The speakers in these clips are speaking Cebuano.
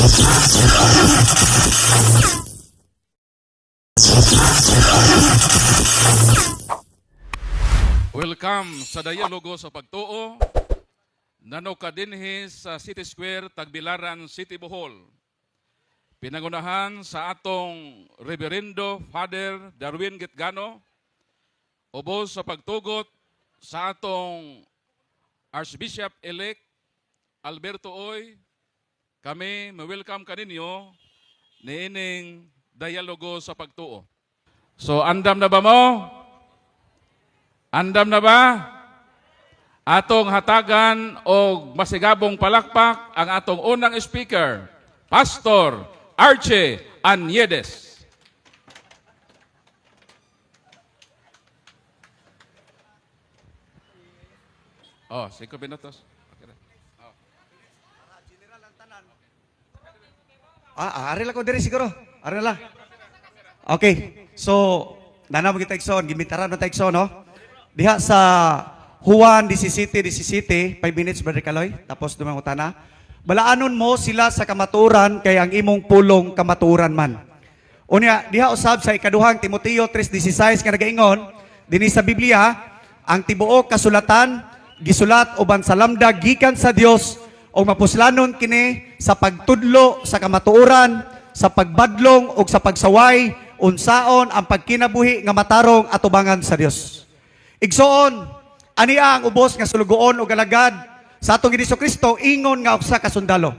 Welcome sa Dialogo sa Pagtuo. Nano kadinhi sa City Square, Tagbilaran City, Bohol. Pinangunahan sa atong Reverendo Father Darwin Gitgano, ubos sa pagtugot sa atong Archbishop-elect Alberto Oy, kami ma-welcome kaninyo niining Dialogo sa Pagtuo. So andam na ba mo? Andam na ba? Atong hatagan og masigabong palakpak ang atong unang speaker, Pastor Archie Aniedes. Oh, 5 minutos. Okay na. Ah, ari lang ko diri siguro. Ari lang. Okay. So, nana mo kita igsoon, gimitaran mo ta igsoon, no? Diha sa Juan 17, 17, 5 minutes, Brother Kaloy, tapos dumang utana. Balaanon mo sila sa kamaturan kay ang imong pulong kamaturan man. Unya, diha usab sa ikaduhang Timoteo 3:16 nga nagaingon dinhi sa Biblia, ang tibuok kasulatan gisulat uban sa lamda gikan sa Dios ug mapuslanon kini sa pagtudlo sa kamatuoran, sa pagbadlong ug sa pagsaway unsaon ang pagkinabuhi nga matarong atubangan sa Dios. Igsoon, ania ang ubos nga sulugoon ug alagad sa atong Hesus Kristo ingon nga usa ka sundalo.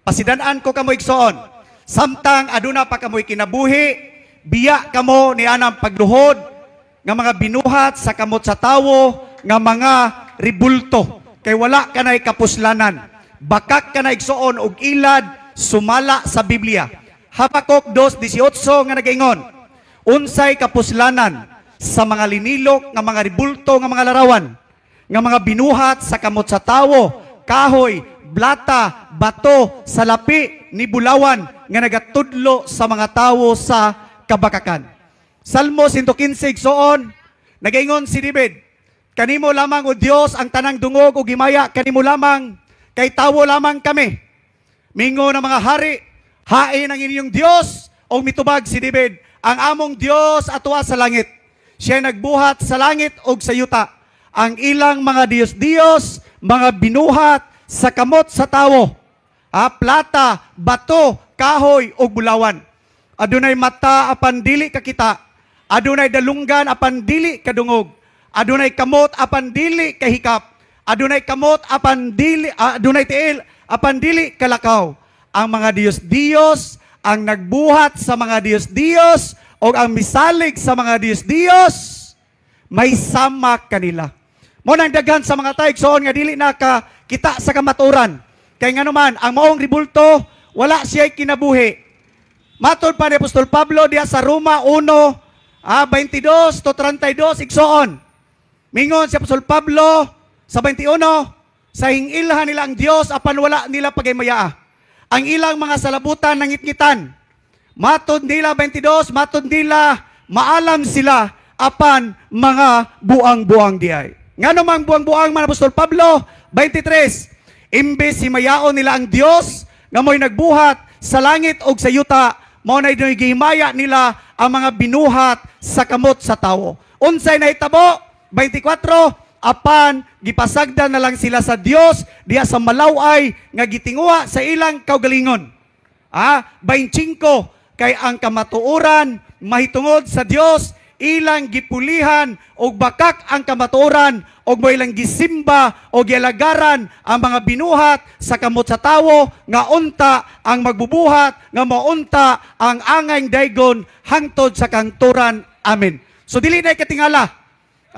Pasidan-an ko kamo, igsoon, samtang aduna pa kamoy kinabuhi, biya kamo ni anang pagluhod nga mga binuhat sa kamot sa tawo nga mga ribulto kay wala kanay kapuslanan. Bakak kanay, igsoon, og ilad sumala sa Biblia. Habakuk 2:18 nga nagaingon, unsay kapuslanan sa mga linilok nga mga ribulto nga mga larawan nga mga binuhat sa kamot sa tawo, kahoy, blata, bato, salapi ni bulawan nga nagatudlo sa mga tawo sa kabakakan? Salmo 115, igsoon, nagaingon si David, "Kanimo lamang, o Dios, ang tanang dungog ug himaya kanimo lamang, kay tawo lamang kami." Mingo ng mga hari, "Hain ang inyong Dios?" O mitubag si David, "Ang among Dios atoa sa langit. Siya nagbuhat sa langit ug sa yuta." Ang ilang mga Diyos-Diyos, mga binuhat sa kamot sa tawo. Ah, plata, bato, kahoy ug bulawan. Adunay mata apan dili kakita. Adunay dalunggan apan dili kadungog. Adunay kamot apan dili kahikap. Adunay kamot apan dili adunay tiil apan dili kalakaw. Ang mga Diyos-Diyos, ang nagbuhat sa mga Diyos-Diyos o ang misalig sa mga Diyos-Diyos, may sama kanila. Mo nang daghan sa mga tawo, igsoon, nga dili na ka kita sa kamaturan. Kay ngano man ang maong ribulto wala siya kinabuhi. Matod pa ni Apostol Pablo diha sa Roma 1 22 to 32, igsoon. Mingon si Apostol Pablo sa 21, sa hingilhan nila ang Dios apan wala nila pagaymayaa. Ang ilang mga salabutan nangitngitan. Matod nila 22, matod nila maalam sila apan mga buang-buang diay. Ngano mang buang-buang man, Apostol Pablo? 23. Imbes himayaon nila ang Dios nga mo'y nagbuhat sa langit ug sa yuta, mao na gihimaya nila ang mga binuhat sa kamot sa tawo. Unsay nahitabo? 24, apan gipasagdan na lang sila sa Dios diha sa malaway nga gitinguha sa ilang kaugalingon. Ah, 25, kay ang kamatuoran mahitungod sa Dios ilang gipulihan og bakak ang kamatuoran og mo ilang gisimba o gialagaran ang mga binuhat sa kamot sa tawo nga unta ang magbubuhat nga maunta ang angay daygon hangtod sa kangturan. Amen. So dili na katingala.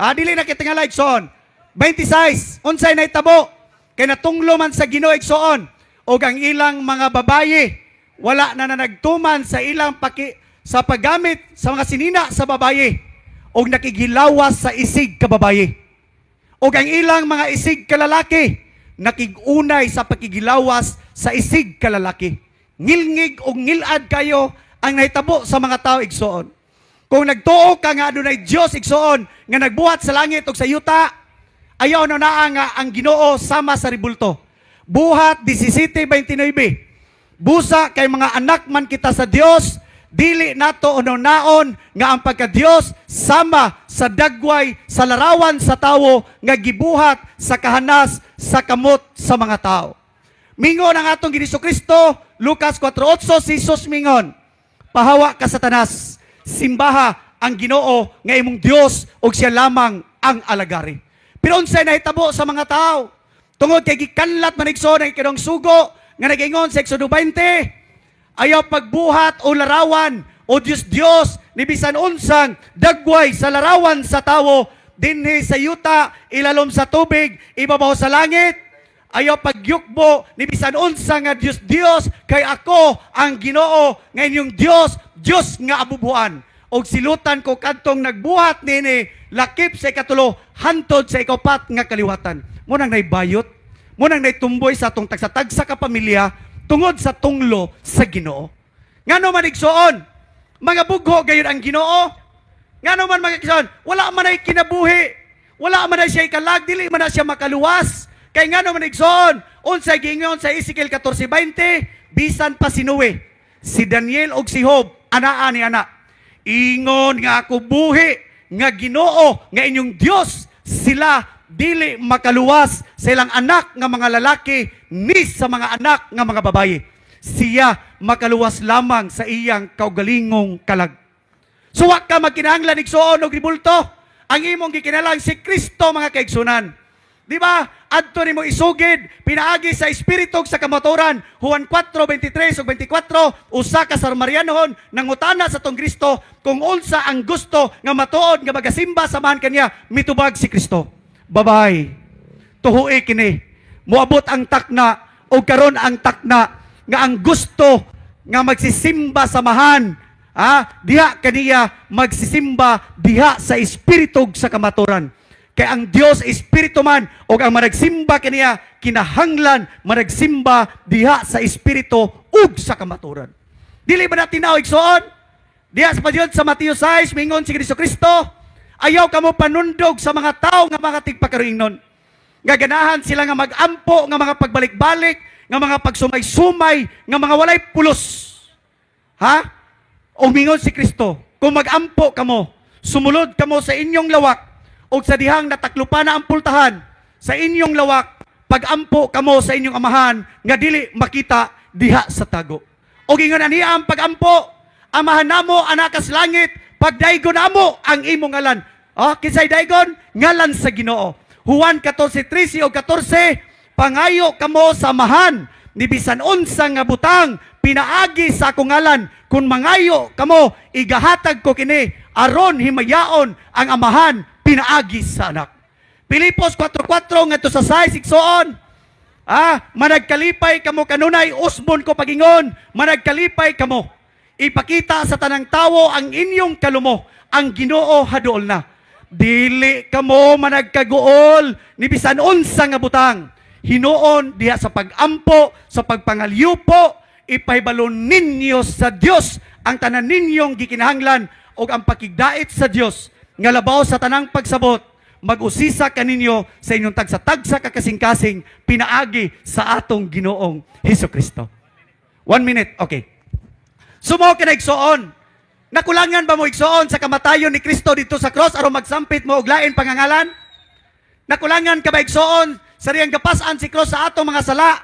Ah, dili na katingala, igsoon. 26, unsay nahitabo? Kay natunglo man sa Ginoo, igsoon, og ang ilang mga babaye wala na nagtuman sa ilang paki sa paggamit sa mga sinina sa babaye og nakigilawas sa isig kababaye. Og ang ilang mga isig kalalaki nakigunay sa pakigilawas sa isig kalalaki. Ngilngig og ngilad kayo ang nahitabo sa mga tao, igsoon. Kung nagtuo ka nga adunay Dios, igsoon, nga nagbuhat sa langit ug sa yuta, ayaw na naa nga ang Ginoo sama sa ribulto. Buhat 17:29. Busa kay mga anak man kita sa Dios, dili nato unaon nga ang pagka-Dios sama sa dagway sa larawan sa tawo nga gibuhat sa kahanas sa kamot sa mga tao. Mingon ang atong Ginoong Kristo, Lucas 4:8, si Jesus mingon, "Pahawa ka, Satanas, simbaha ang Ginoo nga imong Dios ug siya lamang ang alagari." Pero unsay nahitabo sa mga tao? Tungod kay gikanlat man, igsoon, ang ikaduhang sugo nga nag-ingon sa Exodo 20, ayaw pagbuhat o larawan o Diyos Diyos ni bisan unsang dagway sa larawan sa tawo dinhi sa yuta, ilalom sa tubig, ibabaw sa langit. Ayaw pagyukbo ni bisan unsa nga Diyos Diyos, kay ako ang Ginoo nga inyong Dios, Dios nga abubuan. Og silutan ko kadtong nagbuhat nini lakip sa ikatulo hantod sa ikaupat nga kaliwatan. Mao nang naibayot, mao nang naitumboy sa atong tagsa-tagsa ka pamilya tungod sa tunglo sa Ginoo. Ngano man, igsoon, mga bugho gayon ang Ginoo? Ngano man, mga igsoon, wala man ay kinabuhi? Wala man ay siya ikalag, dili man na siya makaluwas. Kay ngano man, igsoon, unsay giingon sa Ezekiel 14:20, bisan pa si Noe, si Daniel og si Job, anaa ni ana. "Ingon nga ako buhi nga Ginoo nga inyong Dios, sila dili makaluwas sa ilang anak nga mga lalaki ni sa mga anak nga mga babaye. Siya makaluwas lamang sa iyang kaugalingong kalag." So wa ka magkinahanglan, igsuon, og ribulto. Ang imong gikinahanglan si Kristo, mga kaigsunan. Di ba? Adto nimo isugid pinaagi sa espiritu ug sa kamatuoran. Juan 4:23 ug 24, usa ka Samarianhon nangutana sa atong Kristo kung unsa ang gusto nga matuod nga magasimba samahan kaniya. Mitubag si Kristo, "Babay, tuhui kini. Moabot ang takna o karon ang takna nga ang gusto nga magsisimba samahan diha kaniya magsisimba diha sa espiritu ug sa kamatuoran. Kay ang Dios espiritu man ug ang managsimba kaniya kinahanglan managsimba diha sa espiritu ug sa kamatuoran." Dili ba na tinaw, igsoon? Diha sa padyod sa Mateo 6, mingon si Kristo Kristo, "Ayaw kamo panundog sa mga tao nga mga tigpakaroingnon. Nga ganahan sila nga mag-ampo nga mga pagbalik-balik, nga mga pagsumay-sumay, nga mga walay pulos." Ha? Umingon si Kristo, "Kung mag-ampo kamo, sumulod kamo sa inyong lawak, o sa dihang nataklupan na ang pultahan, sa inyong lawak, pag-ampo kamo sa inyong amahan, nga dili makita diha sa tago." O ingon aniya ang pag-ampo, "Amahan namo, anaa kas langit, pagdaygon namo ang imong ngalan." Oh, kinsay daygon? Ngalan sa Ginoo. Juan 14:13 o 14, "Pangayo kamo sa Amahan ni bisan unsa nga butang pinaagi sa akong ngalan. Kung mangayo kamo, igahatag ko kini aron himayaon ang Amahan pinaagi sa Anak." Pilipos 4:4 ngadto sa 6, igsoon. "Managkalipay kamo kanunay, usbon ko pagingon, managkalipay kamo. Ipakita sa tanang tawo ang inyong kalumo, ang Ginoo haduol na. Dili kamo managkaguol ni bisan unsa nga butang. Hinuon diha sa pagampo, sa pagpangalyupo, ipahibalo ninyo sa Dios ang tanan ninyong gikinahanglan ug ang pakigdait sa Dios nga labaw sa tanang pagsabot mag-usisa kaninyo sa inyong tagsa-tagsa ka kasing-kasing pinaagi sa atong Ginoong Hesus Kristo." One minute, okay. So mao ka na, igsoon. Nakulangan ba mo, igsoon, sa kamatayon ni Kristo dito sa cross aron magsampit mo og lain pangangalan? Nakulangan ka ba, igsoon, sa dihang gapas-an si cross sa atong mga sala?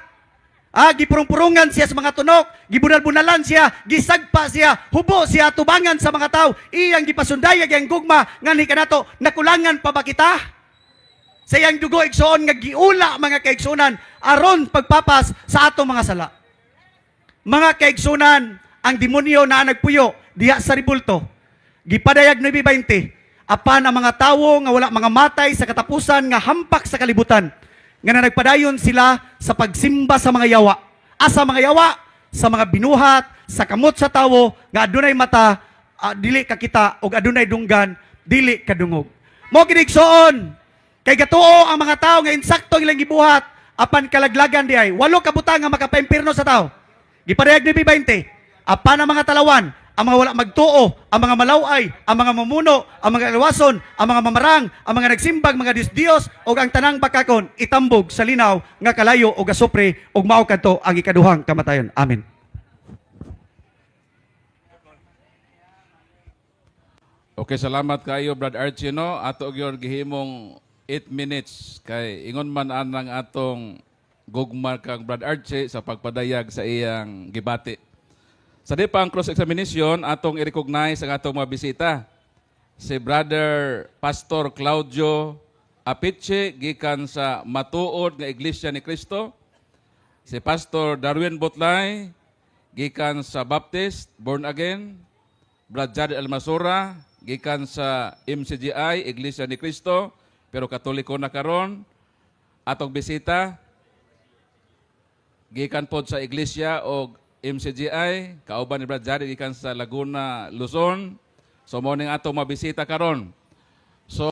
Gipurong-purungan siya sa mga tunok, gibunal-bunalan siya, gisagpa siya, hubo siya tubangan sa mga tao, iyang gipasundayag ang gugma nganhi kanato. Nakulangan pa ba kita? Sa iyang dugo, igsoon, nga giula, mga kaigsunan, aron pagpapas sa atong mga sala. Mga kaigsunan, ang demonyo na nagpuyo diha sa ribulto. Gipadayag 9:20, apan ang mga tawo nga wala mga matay sa katapusan nga hampak sa kalibutan, nga na nagpadayon sila sa pagsimba sa mga yawa. Asa mga yawa? Sa mga binuhat, sa kamot sa tawo, nga adunay mata, dili kakita, ug adunay dunggan, dili kadungog. Mao kini, igsoon, kay gatuo ang mga tao nga insakto ang ilang gibuhat, apan kalaglagan di ay. Walo ka butang nga makapaimpirno sa tao. Gipadayag 9:20, apan ang mga talawan, ang mga wala magtuo, ang mga malaway, ang mga mamuno, ang mga kaliwason, ang mga mamarang, ang mga nagsimbag mga Diyos-Diyos, o ang tanang bakakon, itambog sa linaw nga kalayo o asupre, ug mao kadto ang ikaduhang kamatayon. Amen. Okay, salamat kayo, Brad Archie, no? Ato gyud gihimong 8 minutes kay ingon man anang atong gugma kang Brad Archie sa pagpadayag sa iyang gibati. Sa di pa ang cross-examination, atong i-recognize ang atong mga bisita. Si Brother Pastor Claudio Apiche, gikan sa Matuod nga Iglesia ni Cristo. Si Pastor Darwin Botlay, gikan sa Baptist, Born Again. Brad Jared Almasura, gikan sa MCGI, Iglesia ni Cristo, pero Katoliko na karon. Atong bisita, gikan pod sa Iglesia og MCGI, kauban ni Brad Jared gikan sa Laguna, Luzon. So mao ning atong mabisita karon. So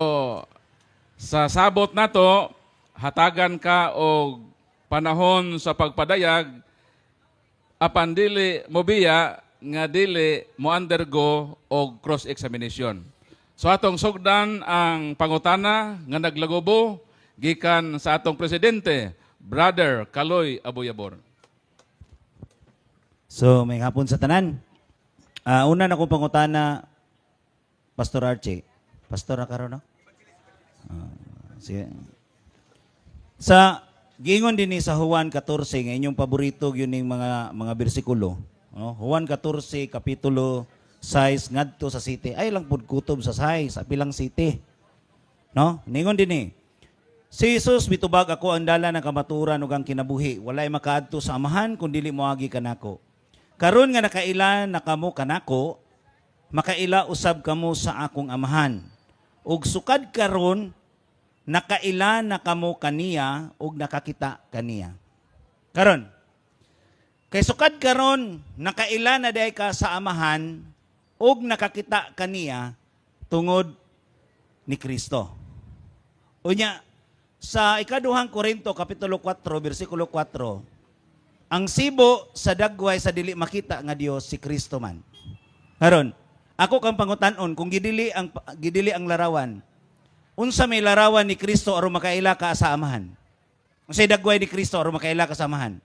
sa sabot nato, hatagan ka og panahon sa pagpadayag apan dili mobiya nga dili mo undergo og cross-examination. So atong sugdan ang pangutana nga naglagubo gikan sa atong presidente, Brother Kaloy Aboyabor. So, maayong hapon sa tanan. Una na kong pangutana, Pastor Archie. Pastor na karon, no? Sige. Sa giingon din ni sa Juan 14 nga inyong paborito yun ning mga bersikulo, no? Juan 14 kapitulo 6 ngadto sa siyete. Ay lang pud kutob sa 6, apilang siyete. No? Ningon din ni si Jesus mitubag, "Ako ang dalan, ang kamatuoran ug ang kinabuhi. Walay makaadto sa Amahan kun dili moagi kanako. Karon nga nakaila na kamo kanako, makaila usab kamo sa akong Amahan. Ug sukad karon nakaila na kamo kaniya ug nakakita kaniya." Karon, kay sukad karon nakaila na diay ka sa Amahan ug nakakita kaniya tungod ni Kristo. Unya, sa Ikaduhang Korinto kapitulo 4 bersikulo 4, ang sibo sa dagway sa dili makita nga Dios si Kristo man. Karon, ako kang pangutan-on, kung gidili ang larawan, unsa may larawan ni Kristo aron makaila ka sa Amahan? Unsay dagway ni Kristo aron makaila ka sa Amahan?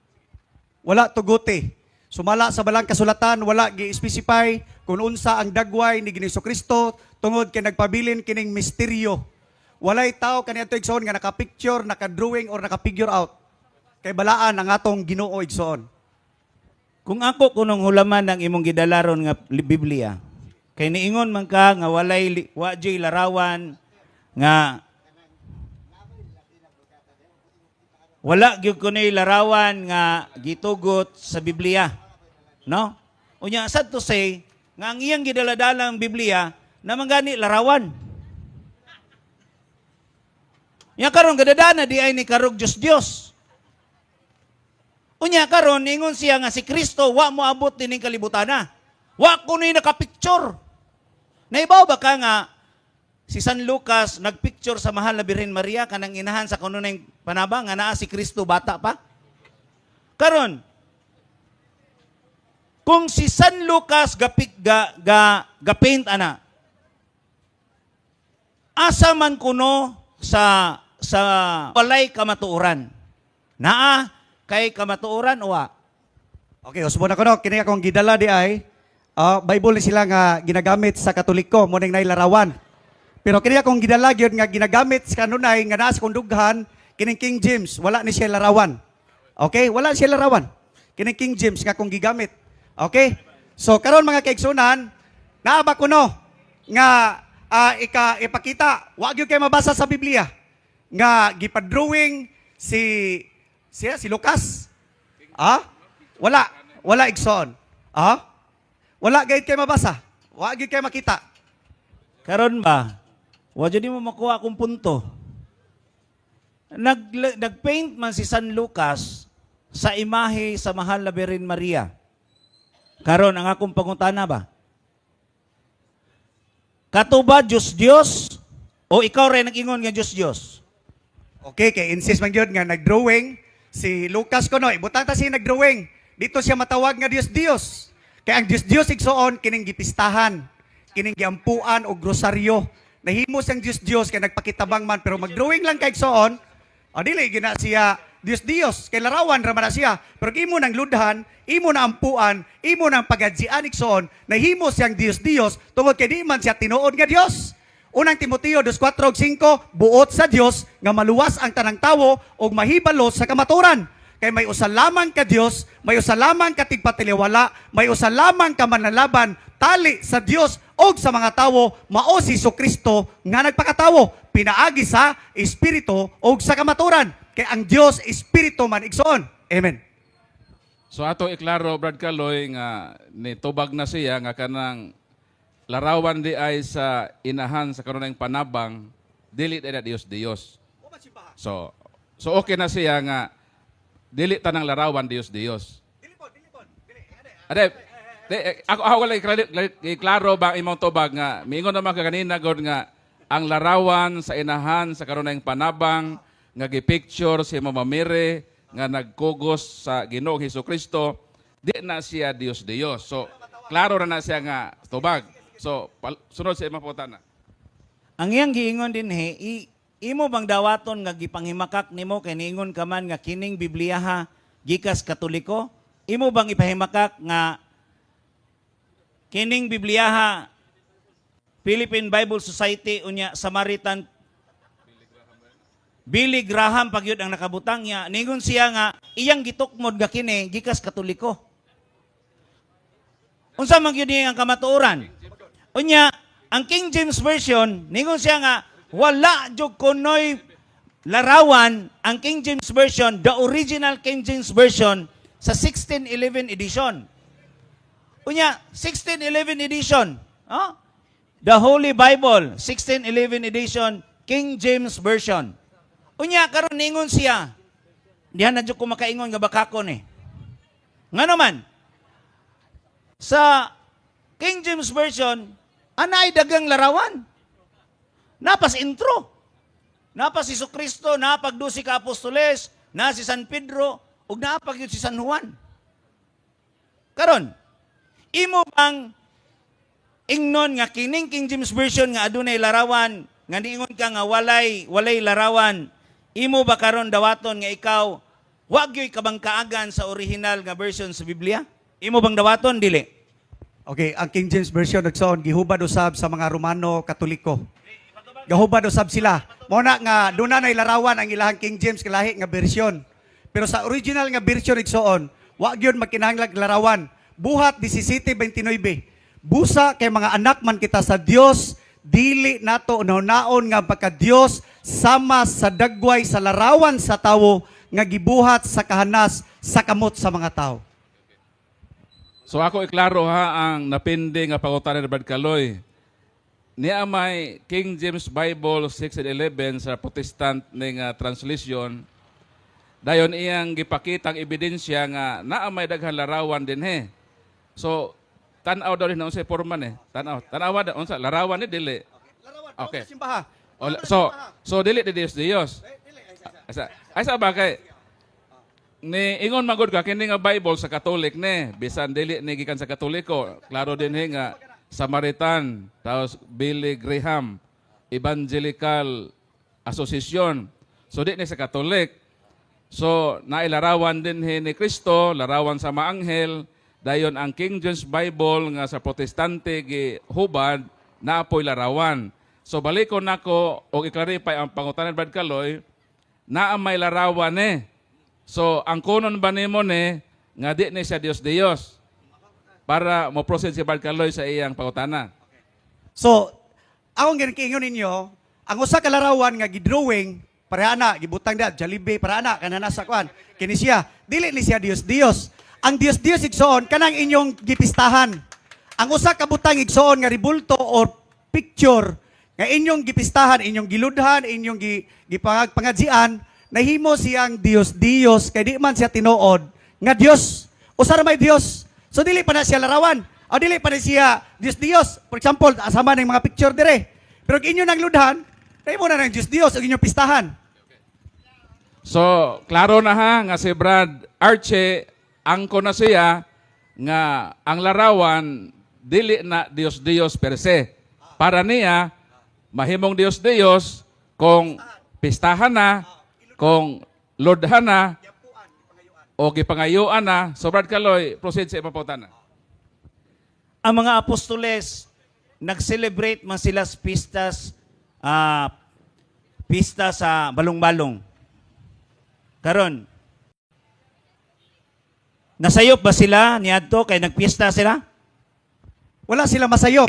Wala tuguti. Sumala sa Balang Kasulatan, wala gi-specify kung unsa ang dagway ni Ginoong Kristo tungod kay nagpabilin kining misteryo. Walay tao kaniadto, igsoon, nga naka-picture, naka-drawing or naka-figure out. Kay balaan ang atong Ginoo, igsoon. Kung ako kunong hulaman ng imong gidalaron nga Biblia, kay niingon man ka nga wa juy larawan nga wala gyud kunoy larawan nga gitugot sa Biblia. No? Unya, sad to say nga ang iyang gidala-dalang Biblia naman gani larawan. Nya karon gadadana di ay ni karog Dios Dios. Unya karon ningon siya nga si Kristo wa mo abot dining kalibutana. Wa kunoy nakapicture. Naibaw ba ka nga si San Lucas nagpicture sa mahal na Birhen Maria, kanang inahan sa kanunay panaba, nga naa si Kristo bata pa? Karon, kung si San Lucas gapik ga ga, ga paint ana, asa man kuno sa walay kamatuoran? Naa kay kamatuoran o wa? Okay, usbon ako, no. Kini akong gidala di ay Bible ni sila nga ginagamit sa Katoliko, mo ning nay larawan. Pero kini akong gidala gyud nga ginagamit sa kanunay nga naa sa kong dughan, kining King James, wala ni siya larawan. Okay? Wala siya larawan. Kining King James nga akong gigamit. Okay? So karon, mga kaigsunan, naa ba kuno nga ika ipakita, wa gyud kay mabasa sa Biblia nga gipa-drawing si siya si Lucas? Ah? Wala. Wala, igsoon. Ah? Wala gayud kay mabasa. Wa gyud kay makita. Karon ba, wa jud mo makuha akong punto. Nagpaint man si San Lucas sa imahe sa mahal na Birhen Maria. Karon ang akong pangutana ba? Kato ba Diyos Diyos o ikaw rin nag-ingon nga Diyos Diyos? Okay, kay insist man gyud nga nag-drawing si Lucas kuno. Ibutang ta siya nag-drawing. Dito siya matawag nga Dios Dios. Kay ang Dios Dios, igsoon, kining gipistahan, kining giampuan og rosaryo. Nahimo siyang Dios Dios kay nagpakitabang man, pero mag-drawing lang kay igsoon. O dili gina siya Dios Dios kay larawan ra man na siya. Pero kung imo nang ludhan, imo na ampuan, imo nang pagadzian, igsoon, nahimo siyang Dios Dios tungod kay di man siya tinuod nga Dios. Unang Timoteo 2:4-5, buot sa Dios nga maluwas ang tanang tawo ug mahibalo sa kamaturan. Kay may usa lamang ka Dios, may usa lamang ka tigpatiliwala, may usa lamang ka manlalaban tali sa Dios og sa mga tawo, mao si Kristo nga nagpakatawo pinaagi sa espiritu og sa kamaturan. Kay ang Dios espiritu man, igsoon. Amen. So ato iklaro, Brad Kaloy, nga nitubag na siya nga kanang larawan di ay sa inahan sa kanunayng panabang dili na Dios Dios. So okay na siya nga dili tanang larawan Dios Dios. Ade, di, eh, ako wala iklaro ba ang imong tubag nga miingon naman ka kanina god nga ang larawan sa inahan sa kanunayng panabang nga gipicture si Mama Mary nga nagkugos sa Ginoong Hesus Kristo, di na siya Dios Dios. So klaro na na siya nga tubag. So sunod sa imong pangutana. Ang iyang giingon din he, imo bang dawaton nga gipanghimakak nimo kay niingon ka man nga kining Biblia ha gikas Katoliko? Imo bang ipahimakak nga kining Biblia ha Philippine Bible Society unya Samaritan Billy Graham pagyud ang nakabutang niya? Ningon siya nga iyang gitukmod nga kini gikas Katoliko. Unsa man gyud ang kamatuoran? Unya, ang King James Version, ningon siya nga wala jud kunoy larawan ang King James Version, the original King James Version sa 1611 edition. Unya, 1611 edition, oh? The Holy Bible, 1611 edition, King James Version. Unya, karon ningon siya, diha na jud ko makaingon nga bakakon eh. Ngano man, sa King James Version, anay dagang larawan. Napas intro. Napas si Kristo, napag 12 ka apostoles, na si San Pedro, ug napag yun si San Juan. Karon, imo bang ingnon nga kining King James Version nga adunay larawan, nga niingon ka nga walay larawan, imo ba karon dawaton nga ikaw wa gyoy kabangkaagan sa original nga version sa Biblia? Imo bang dawaton dili? Okay, ang King James Version, igsoon, gihubad usab sa mga Romano Katoliko. Gahubad usab sila. Mao na nga doon na larawan ang ilahang King James kalahi nga version. Pero sa original nga version, igsoon, wa gyud magkinahanglag larawan. Buhat 17:29. Busa kay mga anak man kita sa Dios, dili nato naon nga pagka Dios sama sa dagway sa larawan sa tawo nga gibuhat sa kahanas sa kamot sa mga tao. So ako iklaro ha ang napindi nga pangutana ni Brad Kaloy. Niya may King James Bible 6 and 11 sa Protestant ning translation. Dayon iyang gipakitang ebidensya nga naa may daghan larawan din he. So tan-aw daw din unsay porma ni. Tan-aw. Tan-awa da unsa larawan ni dili. Larawan Okay. simbaha. O, so dili di Dios Dios. Asa ay sa bagay ni ingon magod ka kini nga Bible sa Catholic ni bisan dili ni gikan sa Katoliko, klaro din he nga Samaritan, tapos Billy Graham Evangelical Association, so di ni sa Catholic. So nailarawan din he ni Kristo, larawan sa mga anghel. Dayon ang King James Bible nga sa Protestante gihubad, naapoy larawan. So balikon nako og i-clarify ang pangutana ni Brad Kaloy, naa may larawan eh. So ang kunon ba nimo ni nga di ni siya Dios Dios para mo proceed si Brad Kaloy sa iyang pangutana? So, akong ginakiingon ninyo, ang usa ka larawan nga gidrawing, pareha na, gibutang da, Jollibee, pareha na, kana sa kuan. Kini siya, dili ni siya Dios Dios. Ang Dios Dios, igsoon, kanang inyong gipistahan. Ang usa ka butang, igsoon, nga ribulto or picture nga inyong gipistahan, inyong giludhan, inyong gipangadzian, nahimo siyang Dios Dios kay di man siya tinuod nga Dios. Usa ra may Dios. So dili pa na siya larawan. O dili pa na siya Dios Dios. For example, asama ng mga picture dire. Pero kung inyo nang ludhan, nahimo na ng Dios Dios og inyong pistahan. So, klaro na ha nga si Brad Archie, angko na siya nga ang larawan dili na Dios Dios per se. Para niya mahimong Dios Dios kung pistahan na, kung lordhan na o gipangayuan na. So Brad Kaloy, proceed sa ipapangutana. Ang mga apostoles, nag-celebrate man sila sa pistas, pista sa balong-balong. Karon, nasayop ba sila niadto kay nagpista sila? Wala sila masayop.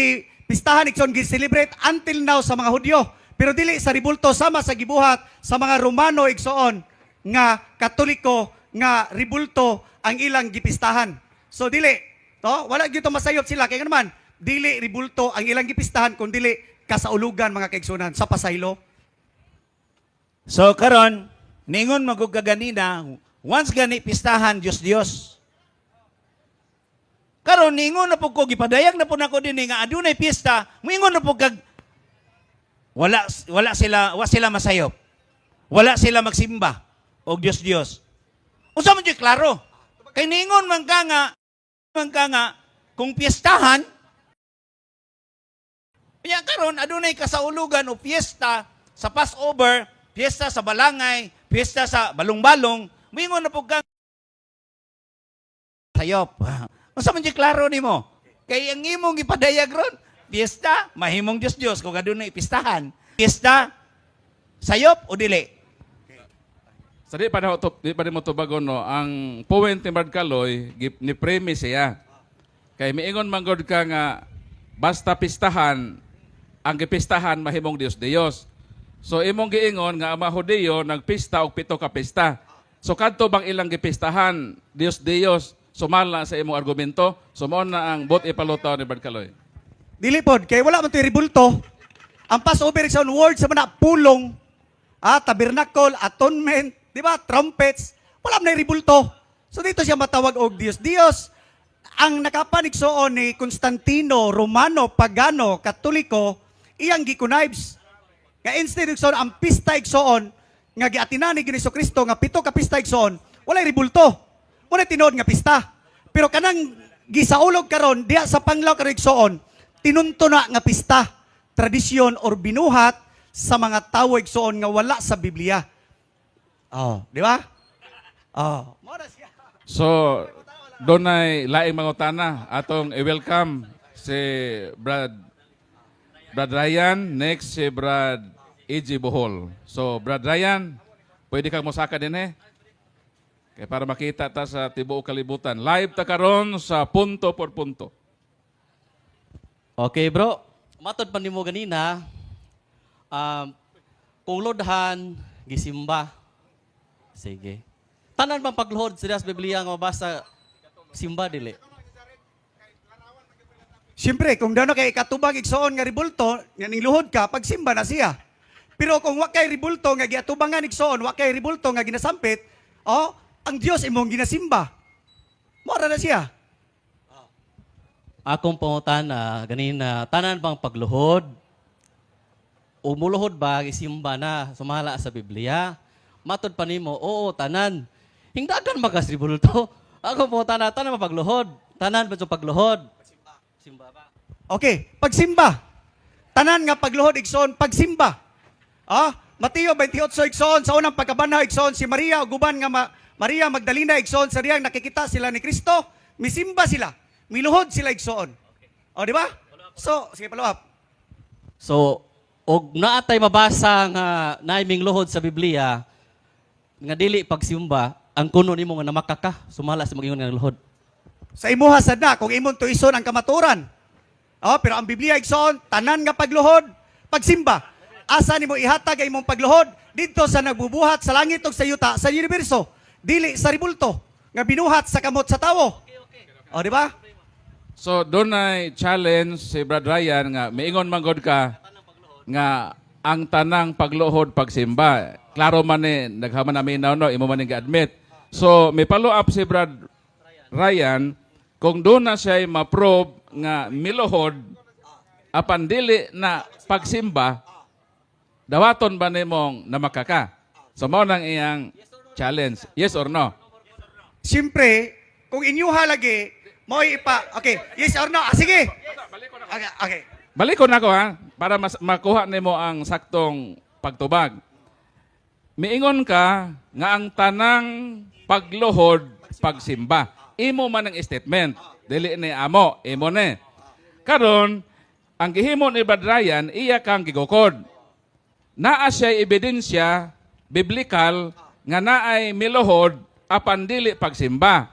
Pistahan, igsoon, gi-celebrate until now sa mga Hudyo. Pero dili sa ribulto sama sa gibuhat sa mga Romano, igsoon, nga Katoliko nga ribulto ang ilang gipistahan. So dili, to, wala gyud to masayop sila kay naman dili ribulto ang ilang gipistahan kun dili kasaulugan, mga kaigsunan, sa pasaylo. So karon, ningon magug ka ganina, once gani pistahan Dios Dios. Karon ningon na pud ko, gipadayag na pud nako dinhi nga adunay pista, moingon na pud kag wala wala sila wa sila masayop. Wala sila magsimba og Dios Dios. Unsa man jud klaro? Kay ningon man ka nga kung piestahan. Kaya karon adunay kasaulugan o piyesta sa Passover, piyesta sa balangay, piyesta sa balong-balong, moingon na pud ka sayop. Unsa man jud klaro nimo? Kay ang imong gipadayag ron, piyesta, mahimong Dios Dios kung adunay pistahan. Piyesta, sayop o dili? Sa di pa mo tubagon, no, ang point ni Brad Kaloy ni premise siya. Kay miingon man gud ka nga basta pistahan, ang gipistahan mahimong Dios Dios. So imong giingon nga ang mga Hudiyo nagpista og pito ka pista. So kadto bang ilang gipistahan Dios Dios sumala sa imong argumento? So mao na ang buot ipalutaw ni Brad Kaloy. Dili pod kay wala man to'y ribulto. Ang Passover sa word sa mga pulong, tabernacle, atonement, di ba? Trumpets, wala man nay ribulto. So dito siya matawag og Dios Dios. Ang nakapanigsoon ni Constantino, Romano, Pagano, Katoliko, iyang gikunibes. Nga instead, igsoon, ang pista, igsoon, nga giatinan ni Ginoong Kristo nga pito ka pista, igsoon, walay ribulto. Wala tinuod nga pista. Pero kanang gisaulog karon diha sa panglaw karon, igsoon, tinunto na nga pista, tradisyon or binuhat sa mga tawo, igsoon, nga wala sa Biblia. Oh, di ba? Oh. Mao na siya. So, dunay laing mangutana, atong i-welcome si Brad Ryan, next si Brad EG Bohol. So, Brad Ryan, pwede kang mosaka din eh. Kay para makita ta sa tibuok kalibutan. Live ta karon sa Punto por Punto. Okay, bro. Matod pa nimo ganina, kung lodhan, gisimba. Sige. Tanan bang pagluhod sa Biblia nga mabasa, simba dili? Siyempre, kung dano kay katubag, igsoon, nga ribulto, nga niluhod ka, pagsimba na siya. Pero kung wa kay ribulto nga giatubangan, igsoon, wa kay ribulto nga ginasampit, oh, ang Dios imong ginasimba. Mora na siya. Akong pangutana ganina, tanan bang pagluhod? Umuluhod ba gisimba na sumala sa Biblia? Matod pa nimo, oo, tanan. Hingdagan magas ribulto. Akong pangutana, tanan ba pagluhod? Tanan ba sa pagluhod? Simba ba? Okay, pagsimba. Tanan nga pagluhod, igsoon, pagsimba. Mateo 28, igsoon, sa unang pagkabanhaw, igsoon, si Maria ug uban nga Maria Magdalena, igsoon, sa diyang nakikita sila ni Kristo, misimba sila, miluhod sila, igsoon. O, di ba? So, sige, follow up. So, og naatay mabasa nga naay luhod sa Biblia nga dili pagsimba, ang kuno nimo nga namakaka sumala sa mag-ingon nga luhod? Sa imuha sad na kung imong tuison ang kamaturan. Oh, pero ang Biblia, igsoon, tanan nga pagluhod, pagsimba. Asa nimo ihatag ang imong pagluhod? Didto sa nagbubuhat sa langit ug sa yuta, sa universo. Dili sa ribulto nga binuhat sa kamot sa tawo. Oh, di ba? So, dunay challenge si Brad Ryan nga miingon man gud ka nga ang tanang pagluhod pagsimba. Klaro man ni naghaman na minaw, no, imo man ning admit. So, may follow up si Brad Ryan kung doon na siya ma-prove nga miluhod apan dili na pagsimba, dawaton ba nimong namakaka? So mao nang iyang challenge. Yes or no? Siyempre, kung inyuha lagi, mo'y ipa. Okay, yes or no? Ah, sige. Okay. Balik ko na ako ha, para mas makuha nimo ang saktong pagtubag. Miingon ka nga ang tanang pagluhod pagsimba. Imo man ang statement. Dili ni amo, imo ni. Karon, ang gihimo ni Brad Ryan, iya kang gigukod. Naa siya ebidensya biblical nga naay miluhod apan dili pagsimba.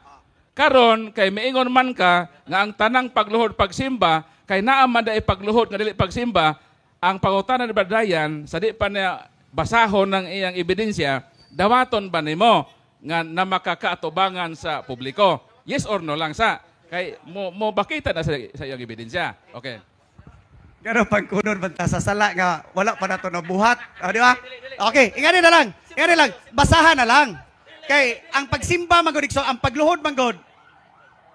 Karon kay miingon man ka nga ang tanang pagluhod pagsimba kay naa man dai pagluhod nga dili pagsimba, ang pangutana ni Brad Ryan sa di pa niya basahon ng iyang ebidensya, dawaton ba nimo nga na makakaatubangan sa publiko? Yes or no lang sa kay mo bakita na sa iyang ebidensya. Okay. Gano pagkunon man ta sa sala nga wala pa nato nabuhat. O, di ba? Okay, ingani na lang. Ingani lang. Basahan na lang. Kay ang pagsimba man gud igsoon, ang pagluhod man gud.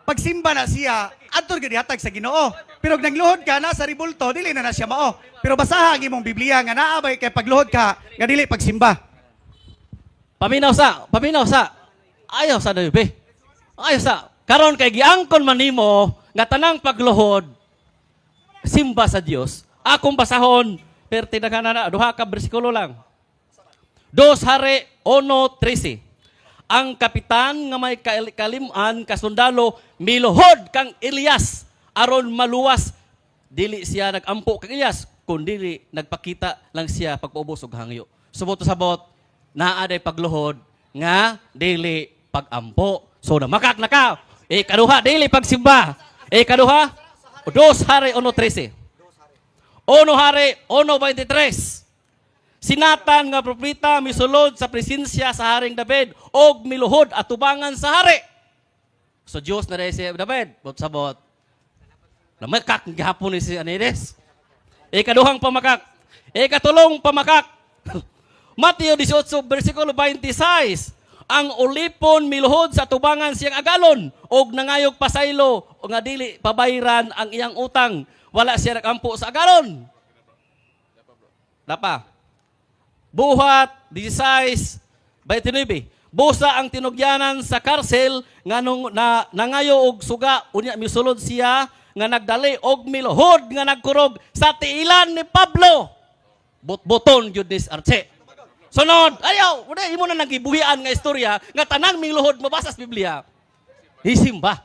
Pagsimba na siya, adto gyud ihatag sa Ginoo. Pero og nagluhod ka na sa ribulto, dili na na siya mao. Pero basaha ang imong Biblia nga naa bay kay pagluhod ka nga dili pagsimba. Paminaw sa, paminaw sa. Ayaw sa be. Ayaw sa. Karon kay giangkon man nimo nga tanang pagluhod simba sa Dios. Akong basahon perti na na duha ka bersikulo lang. 2 Hari 1:13. Ang kapitan nga may kaliman kasundalo miluhod kang Elias aron maluwas. Dili siya nagampo kang Elias kundi nagpakita lang siya pagpaubos og hangyo. Subot sabot naa day pagluhod nga dili pagampo. So namakak na ka. Ikaduha dili pagsimba. Ikaduha 2 Hari 1:13. 1 Hari 1:23. Si Nathan nga propeta misulod sa presensya sa Haring David og miluhod atubangan sa hari. So Dios na si David, bot sabot. Namakak gihapon ni si Anides. Ikaduhang pamakak. Ikatulong pamakak. Mateo 18 versikulo 26. Ang ulipon miluhod sa tubangan siyang agalon og nangayog pasaylo o nga dili pabayran ang iyang utang. Wala siya nagampo sa agalon. Dapa. Buhat 16:29. Busa ang tinugyanan sa karsel nga nung, na, nangayo og suga unya misulod siya nga nagdali og miluhod nga nagkurog sa tiilan ni Pablo. Butbuton gyud ni Arche. Sunod, ayaw, wala imo na nagibuhian nga istorya nga tanang miluhod mabasa sa Biblia. Hisimba.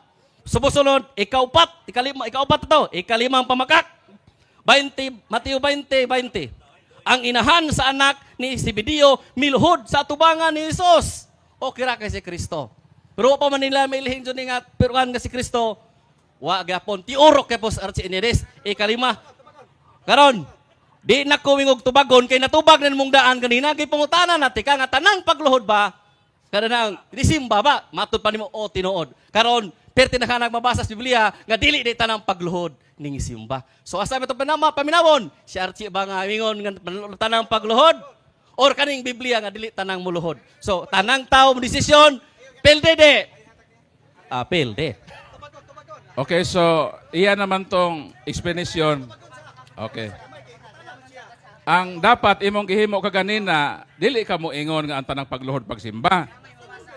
Sumusunod, ikaupat, ikalima, ikaupat ito, ikalimang pamakak. 20, Mateo 20, 20. Ang inahan sa anak ni Zebedeo miluhod sa atubangan ni Jesus. O kira kay si Kristo. Pero wa pa man nila mailhin dyan nga peruan nga si Kristo. Wa gyapon tiurok kay pos Archie Ineres. Ikalima. Karon, di na ko wingog tubagon kay natubag na mong daan kanina kay pangutana nati ka nga tanang pagluhod ba kada nang disimba ba matud pa nimo o tinuod. Karon perti na ka nagmabasa sa Biblia nga dili di tanang pagluhod ning simba. So asa ba ito panama paminawon si Archie ba nga ingon nga tanang pagluhod or kaning Biblia nga dili tanang muluhod. So tanang tao mo desisyon pilde de. Ah, pilde. Okay, so iya naman tong explanation. Okay. Ang dapat imong gihimo kaganina, dili ka mo ingon nga ang tanang pagluhod pagsimba.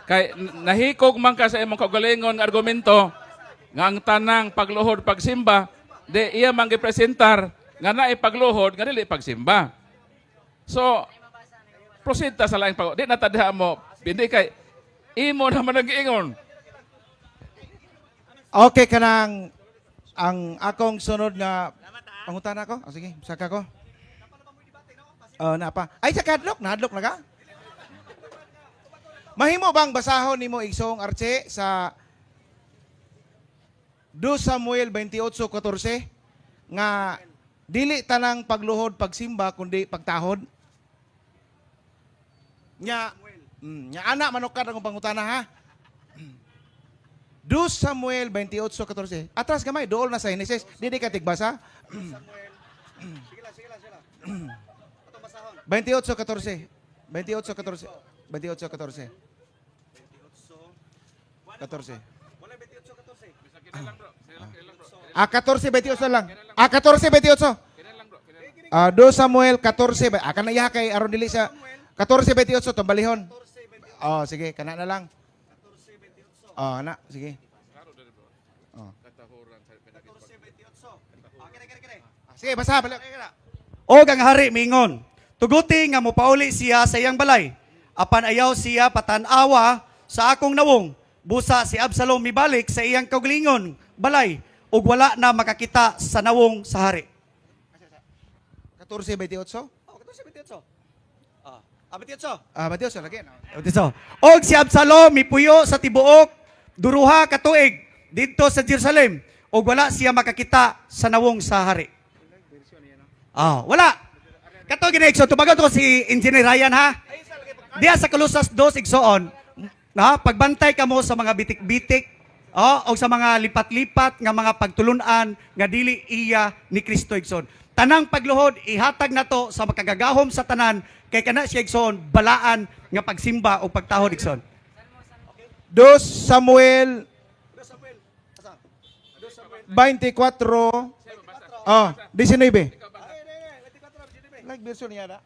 Kay nahikog man ka sa imong kaugalingon nga argumento nga ang tanang pagluhod pagsimba, di iya man gipresentar nga naay pagluhod nga dili pagsimba. So, proceed ta sa laing pag di na ta diha mo, hindi kay imo naman ang giingon. Okay kanang ang akong sunod nga pangutana ko. Oh, sige, saka ko. Oh, na pa. Ay sa kadlok, nahadlok na ka? Mahimo bang basahon nimo igsoong Arche sa 2 Samuel 28:14 nga dili tanang pagluhod pagsimba kundi pagtahod? Nya, nya ana manukad akong pangutana ha. 2 Samuel 28:14. Atras gamay, dool na sa Genesis. Dili ka tigbasa. 28:14. 28:14. 28:14. 14. Ah, 14:28 lang. Ah, 14:28. Ah, 2 Samuel 14. Ah, kana iya kay aron dili sa 14:28 tambalihon. Oh, sige, kana na lang. Oh, ana, sige. Oh. Ah, sige, basa balik. Og ang hari mingon, tuguti nga mopauli siya sa iyang balay. Apan ayaw siya patan-awa sa akong nawong. Busa si Absalom mibalik sa iyang kaugalingon balay ug wala na makakita sa nawong sa hari. 14:28. Oh, 14:28. Ah, 28. Ah, 28 lagi no. 28. Og si Absalom mipuyo sa tibuok duruha ka tuig didto sa Jerusalem ug wala siya makakita sa nawong sa hari. Ah, wala. Kato gini igsoon, tubagon to si Engineer Ryan ha. Diya sa Colosas 2 igsoon, na pagbantay kamo sa mga bitik-bitik, oh, o sa mga lipat-lipat nga mga pagtulunan nga dili iya ni Kristo igsoon. Tanang pagluhod ihatag nato sa makagagahom sa tanan kay kana siya igsoon balaan nga pagsimba o pagtahod igsoon. 2 Samuel 24. Oh, 19. Like version niya na.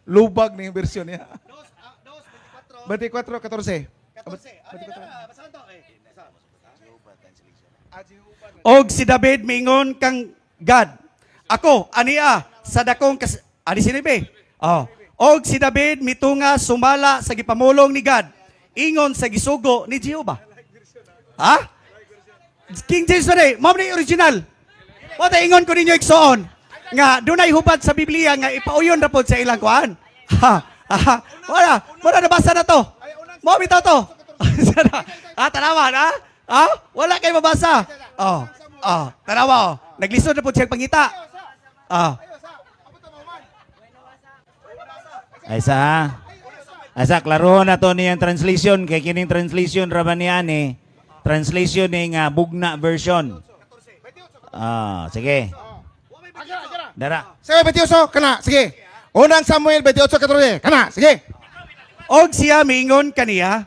Lubag ni yung version niya. 24 14. Og si David miingon kang Gad, ako ania sa dakong kas ani sinibi. Oh. Og si David mitunga sumala sa gipamulong ni Gad, ingon sa gisugo ni Jehova. Ha? King James man eh, mao ni original. Wa ta ingon ko ninyo igsoon nga dunay hubad sa Biblia nga ipauyon ra pod sa ilang kuan. Ha. Ha. Wala, wala nabasa na to. Mao bitaw to. Ah, tanawa na. Ha? Wala kay mabasa. Oh. Oh, tanawa oh. Naglisod na pod siya pangita. Ah. Ay sa ha. Ay sa klarohon na to niyang translation kay kining translation ra ba niya ni translation ni nga bugna version. Ah, sige. Dara. Sige, 28 kana, sige. Unang Samuel 28 14 kana, sige. Og siya miingon kaniya,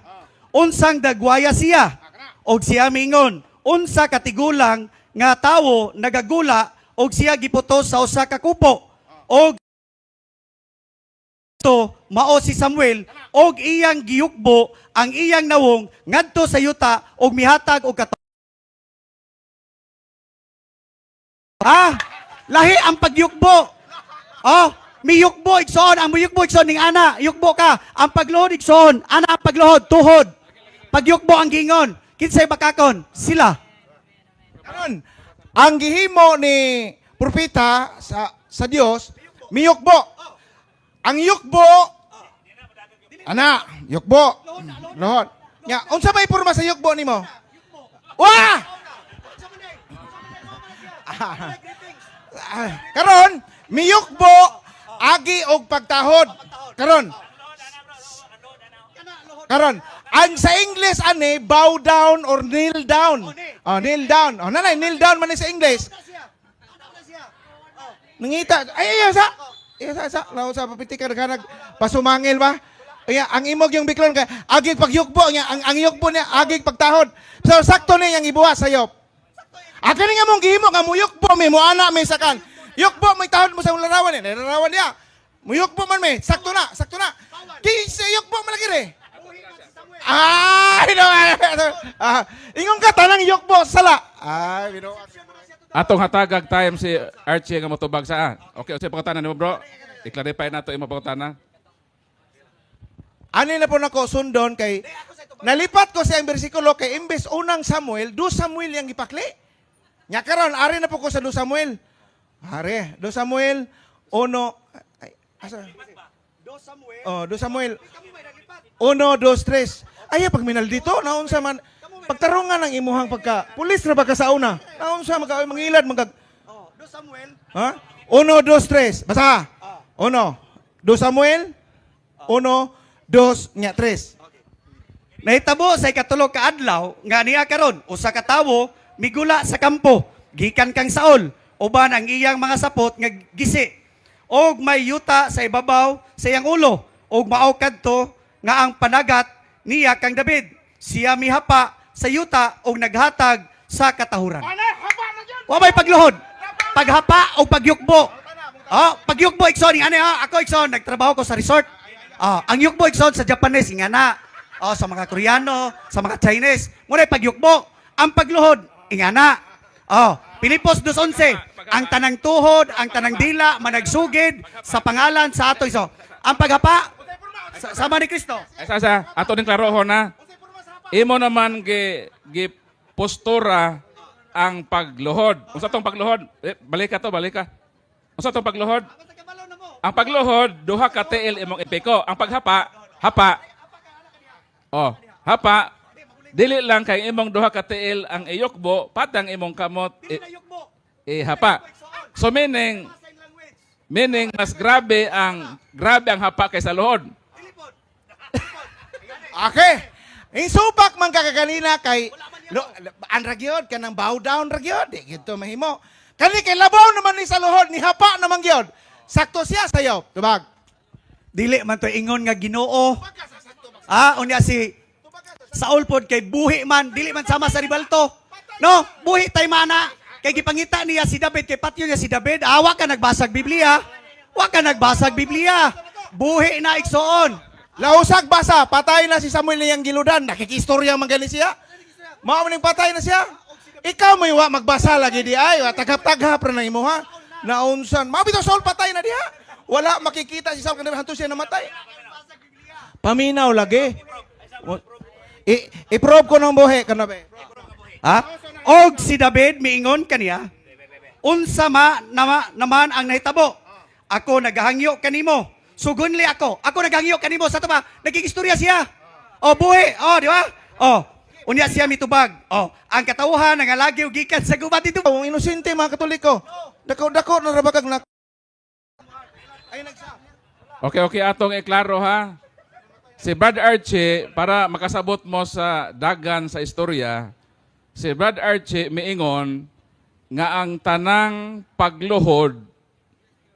unsang dagwaya siya. Og siya miingon, unsa katigulang nga tawo nagagula og siya giputos sa usa ka kupo. Og to mao si Samuel og iyang giyukbo ang iyang nawong ngadto sa yuta og mihatag og kato. Ah, lahi ang pagyukbo. Oh, miyukbo igsoon, ang miyukbo igsoon ning ana, yukbo ka. Ang pagluhod igsoon, ana ang pagluhod, tuhod. Pagyukbo ang gingon. Kinsay bakakon? Sila. Karon, ang gihimo ni propeta sa Dios, miyukbo. Ang yukbo ana, yukbo. Lohod. Nya, unsa may porma sa yukbo nimo? Wah! Ah, karon, miyukbo agi og pagtahod. Karon. Karon, ang sa English ani bow down or kneel down. Oh, kneel down. Oh, nanay, kneel down man ni sa English. Nangita, ay ay sa. Ay sa sa, law sa papiti ka nag pasumangil ba? Ay, ang imog yung biklon kay agig pagyukbo niya, ang yukbo niya agig pagtahod. So sakto ni yang ibuhat sayop. Akin nga mong gihimo nga muyukbo mi mo ana mi sakan. Yukbo may tahod mo sa larawan ni, larawan niya. Muyukbo man mi, sakto na, sakto na. Kinsa yukbo man lagi re. Ay, no. Ah, ingon ka tanang yukbo sala. Ay, bino. Atong hatagag time si Archie nga motubag sa. Ah. Okay, unsay pangutana nimo bro? I-clarify nato imo pangutana. Ani na po nako sundon kay nalipat ko sa iyang bersikulo kay imbes unang Samuel, do Samuel yang gipakli. Nya karon ari na po ko sa do Samuel. Are, do Samuel uno ay, asa? Oh, do Samuel. Uno, dos, tres. Ay, pag minal dito, naunsa man pagtarungan ang imuhang pagka pulis ra ba ka sa una? Naunsa man ka oy, mangilad magag Oh, do Samuel. Ha? Uno, dos, tres. Basta. Uno. Dos Samuel. Uno, dos, nya, tres. Nahitabo sa ikatulo ka adlaw nga niya karon usa ka tawo migula sa kampo gikan kang Saul uban ang iyang mga sapot nga gisi og may yuta sa ibabaw sa iyang ulo og mao kadto nga ang panagat niya kang David siya mihapa sa yuta og naghatag sa katahuran. Wa may pagluhod. Paghapa o pagyukbo. Oh, pagyukbo igsoon ani ha, ako igsoon nagtrabaho ko sa resort. Oh, ang yukbo igsoon sa Japanese nga na. Oh, sa mga Koreano, sa mga Chinese, mo na pagyukbo. Ang pagluhod ingana. Oh, Pilipos 2:11, ang tanang tuhod, ang tanang dila managsugid sa pangalan sa ato iso. Ang paghapa Sama ni Kristo. Ay, sa ato ning klarohon na. Imo naman gi postura ang pagluhod. Unsa tong pagluhod? Eh, balik ka to, balik ka. Unsa tong pagluhod? Ang pagluhod, duha ka tiil imong ipiko. Ang paghapa, hapa. Oh, hapa. Dili lang kay imong duha ka tiil ang iyukbo, patang imong kamot ihapa. So meaning meaning mas grabe ang hapa kaysa luhod. Okay. Insubak man kakaganina kay lo, an ra gyud kanang bow down ra gyud, di gyud to mahimo. Kani kay labaw naman ni sa luhod, ni hapa naman gyud. Sakto siya sayo. Tubag. Dili man to ingon nga Ginoo. Ah, unya si Saul pod kay buhi man, dili man sama sa ribalto. No, buhi tay mana. Kay gipangita niya si David, kay patyo niya si David. Ah, wa ka nagbasag Biblia. Wa ka nagbasag Biblia. Buhi na, igsoon. Lahusag basa, patay na si Samuel niyang giludan. Nakikistorya man gani siya. Mao man ning patay na siya. Ikaw may wa magbasa lagi di ay, wa tagap-tagap ra na imo ha. Naunsan. Mao bitaw Saul patay na diha. Wala makikita si Saul kanang hantos siya namatay. Paminaw lagi. I-probe ko ng buhi kana be. Ha? Og si David miingon kaniya, "Unsa ma naman ang nahitabo? Ako nagahangyo kanimo. Sugunli ako. Ako nagahangyo kanimo." Sa pa, nagkigistorya siya. O buhi, o di ba? O unya siya mitubag. O ang katawhan nangalagi og gikan sa gubat dito. Ang inosente mga Katoliko. Dako-dako na ra ba kag na Okay, atong iklaro ha. Si Brad Archie, para makasabot mo sa dagan sa istorya, si Brad Archie miingon nga ang tanang pagluhod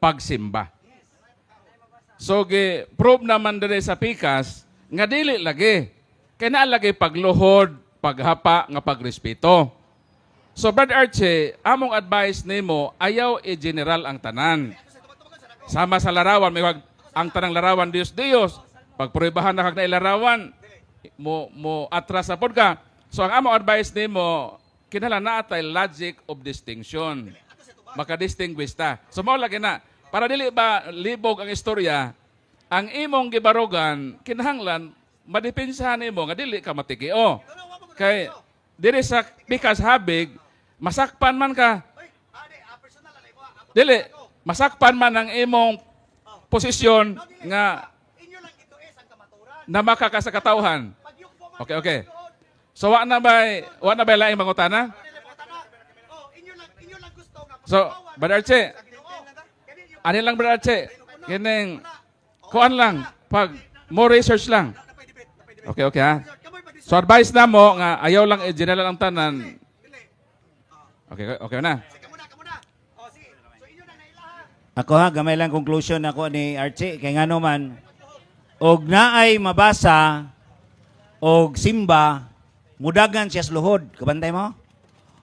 pagsimba. So gi prove naman dire sa pikas nga dili lagi. Kay naa lagi pagluhod, paghapa nga pagrespeto. So Brad Archie, among advice nimo ayaw i-general ang tanan. Sama sa larawan, may wag, ang tanang larawan Dios Dios. Pag pruebahan na kag na ilarawan, mo atras sa pod ka. So ang among advice nimo, kinahanglan naa tay logic of distinction. Maka-distinguish ta. So mao lagi na para dili ba libog ang istorya, ang imong gibarugan kinahanglan madepensahan nimo nga dili ka matikio. Kay diri sa pikas habig, masakpan man ka. Dili, masakpan man ang imong posisyon nga namaka ka sa katawhan. Okay. So wa na bay laing mangutana? So, Brother Archie, ani lang, Brother Archie, kining kuan lang pag more research lang. Okay ha. So advice na mo nga ayaw lang i-general ang tanan. Okay na. Ako ha, gamay lang conclusion ako ni Archie. Kay ngano man, og naay mabasa og simba, mudagan siya sa luhod. Kabantay mo?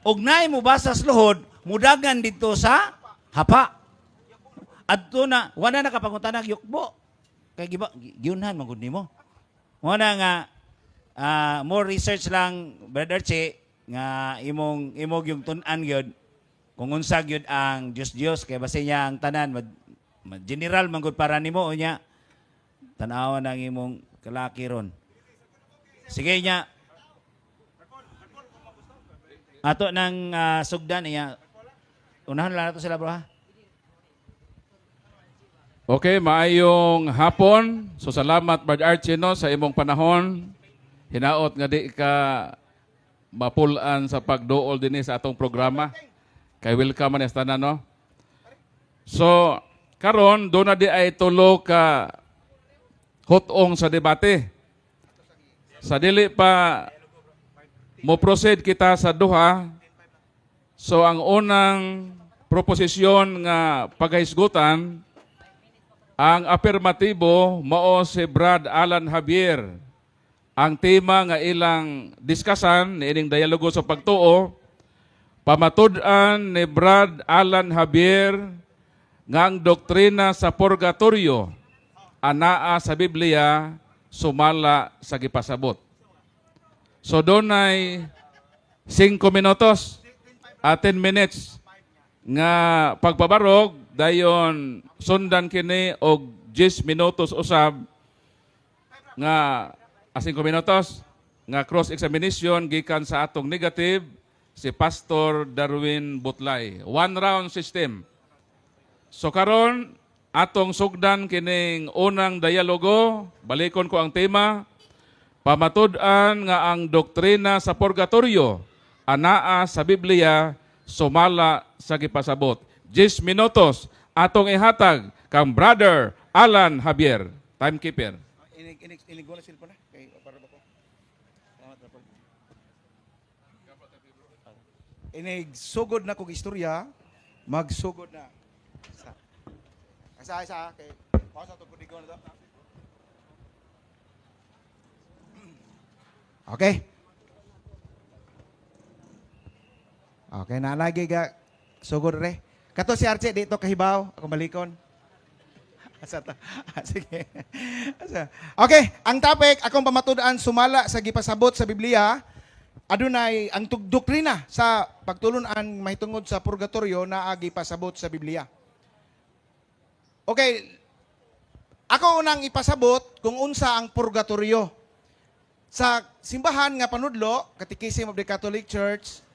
Og naay mubasa sa luhod, mudagan dito sa hapa. Adto na, wala na kapangutanag yukbo. Kay giba, giunhan man gud nimo. Wala nga more research lang, Brother Archie, nga imong imog yung tun-an gyud kung unsa gyud ang Dios Dios kay base niya ang tanan mad general man gud para nimo unya tan-awan ang imong kalaki ron. Sige nya. Ato nang sugdan niya. Unahan lang nato sila, bro, ha. Okay, maayong hapon. So salamat, Brad Archie, no, sa imong panahon. Hinaot nga di ka mapulan sa pagduol dinhi sa atong programa. Kay welcome man sa tanan, no. So karon do na di ay tulo ka hot-ong sa debate. Sa dili pa mo proceed kita sa duha. So ang unang proposisyon nga paghahisgutan, ang apirmatibo mao si Brad Alan Javier. Ang tema nga ilang diskasan niining dialogo sa pagtuo, pamatud-an ni Brad Alan Javier nga ang doktrina sa purgatorio anaa sa Biblia sumala sa gipasabot. So dunay 5 minutos a 10 minutes nga pagpabarog, dayon sundan kini og 10 minutos usab. nga a 5 minutos nga cross examination gikan sa atong negative, si Pastor Darwin Butlay. One round system. So karon atong sugdan kining unang dialogo, balikon ko ang tema, pamatud-an nga ang doktrina sa purgatorio anaa sa Biblia sumala sa gipasabot. 10 minutos atong ihatag kang Brother Alan Javier, timekeeper. Inig inig inig wala cellphone na kay para ba ko. Salamat na po. Inig sugod na kog istorya, magsugod na. Sa. Asa asa kay pause ato kudigon na to. Okay. Okay, na lagi ga sugod re. Kato si Archie dito kahibaw, ako balikon. Asa ta? Ah, sige. Asa. Okay, ang topic akong pamatud-an sumala sa gipasabot sa Biblia, adunay ang doktrina sa pagtulun-an mahitungod sa purgatorio na gipasabot sa Biblia. Okay. Ako unang ipasabot kung unsa ang purgatorio. Sa simbahan nga panudlo, Catechism of the Catholic Church,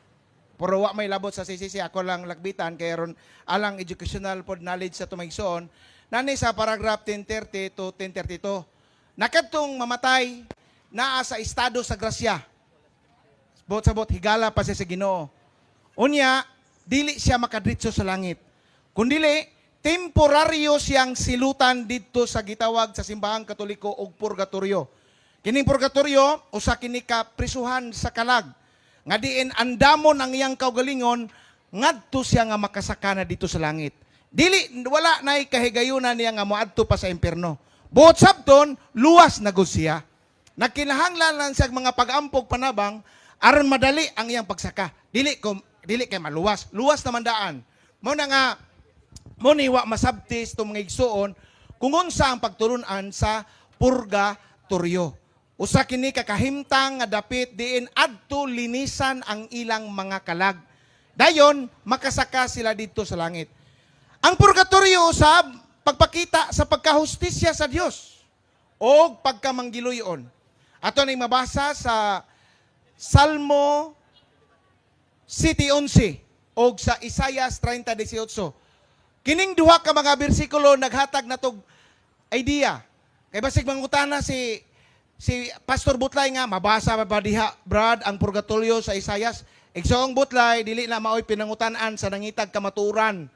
pero wa may labot sa CCC, ako lang lakbitan kay ron alang educational pod knowledge sa tumaigsoon. Nani sa paragraph 1030 to 1032. Nakadtong mamatay naa sa estado sa grasya. Bot sa bot higala pa siya sa Ginoo. Unya, dili siya makadritso sa langit. Kundili, temporaryo siyang silutan didto sa gitawag sa simbahang Katoliko og purgatorio. Kining purgatorio usa kini ka prisuhan sa kalag nga diin andamon ang iyang kaugalingon ngadto siya nga makasaka na dito sa langit. Dili wala nay kahigayunan niya nga moadto pa sa impierno. Buot sabton luwas na gud siya. Nagkinahanglan lang siya mga pag-ampog panabang aron madali ang iyang pagsaka. Dili ko dili kay maluwas. Luwas naman daan. Mao na nga mo ni wa masabtis itong mga igsuon kung unsa ang pagtulunan sa purgatorio. Usa kini ka kahimtang nga dapit diin adto linisan ang ilang mga kalag. Dayon makasaka sila didto sa langit. Ang purgatorio usab pagpakita sa pagkahustisya sa Dios o pagkamanggiluyon. Ato ning mabasa sa Salmo 7:11 og sa Isayas 30:18. Kining duha ka mga bersikulo naghatag natog idea. Kay basig mangutana si si Pastor Butlay nga mabasa pa ba diha Brad ang purgatorio sa Isayas. Igsoong Butlay dili na maoy pinangutan-an sa nangitag kamaturan.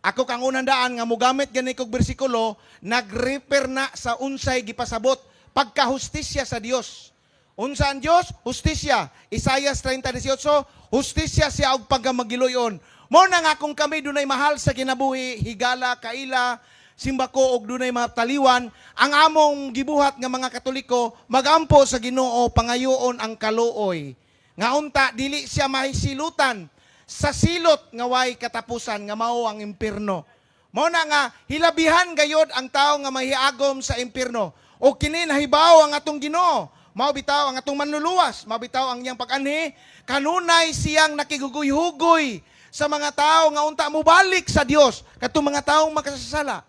Ako kang unang daan nga mogamit gani kog bersikulo nagrefer na sa unsay gipasabot pagkahustisya sa Dios. Unsa ang Dios? Hustisya. Isayas 30:18, hustisya siya og pagkamagiluyon. Mo na nga kung kami dunay mahal sa kinabuhi, higala, kaila, simbako og dunay mataliwan, ang among gibuhat nga mga Katoliko, magampo sa Ginoo pangayoon ang kaluoy. Nga unta dili siya mahisilutan sa silot nga way katapusan nga mao ang impierno. Mao na nga hilabihan gayod ang tawo nga mahiagom sa impierno. O kini nahibaw ang atong Ginoo. Mao bitaw ang atong manluluwas, mao bitaw ang iyang pag-anhi, kanunay siyang nakigugoy-hugoy sa mga tao nga unta mobalik sa Dios katong mga tawo makasasala.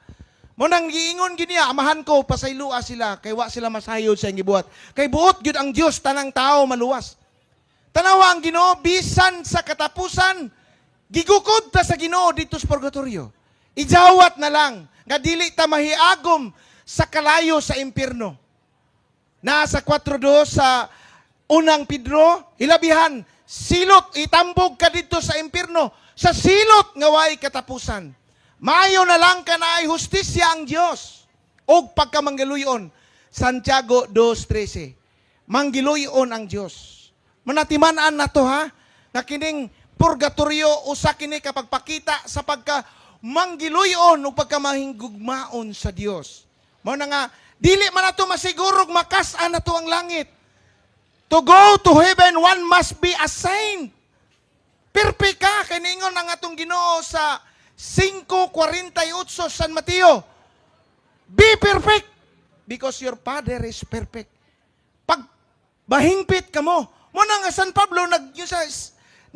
Mo nang giingon giniya, amahan ko pasaylua sila kay wa sila masayod sa iyang gibuhat. Kay buot gyud ang Dios tanang tao maluwas. Tanawa ang Ginoo bisan sa katapusan gigukod ta sa Ginoo dito sa purgatorio. Ijawat na lang nga dili ta mahiagom sa kalayo sa impierno. Naa sa 4:2 sa unang Pedro, hilabihan, silot, itambog ka dito sa impierno, sa silot nga way katapusan. Maayo na lang ka na ay hustisya ang Dios og pagkamanggiluyon. Santiago 2:13. Manggiluyon ang Dios. Manatiman-an na to ha, nga kining purgatorio usa kini kapagpakita sa pagka manggiluyon ug pagkamahingugmaon sa Dios. Mao na nga dili man nato masigurog makas-an nato ang langit. To go to heaven, one must be a saint. Perfect ka kay niingon ang atong Ginoo sa 5:48 San Mateo. Be perfect because your Father is perfect. Pag mahingpit ka mo, mo na nga San Pablo nag yung sa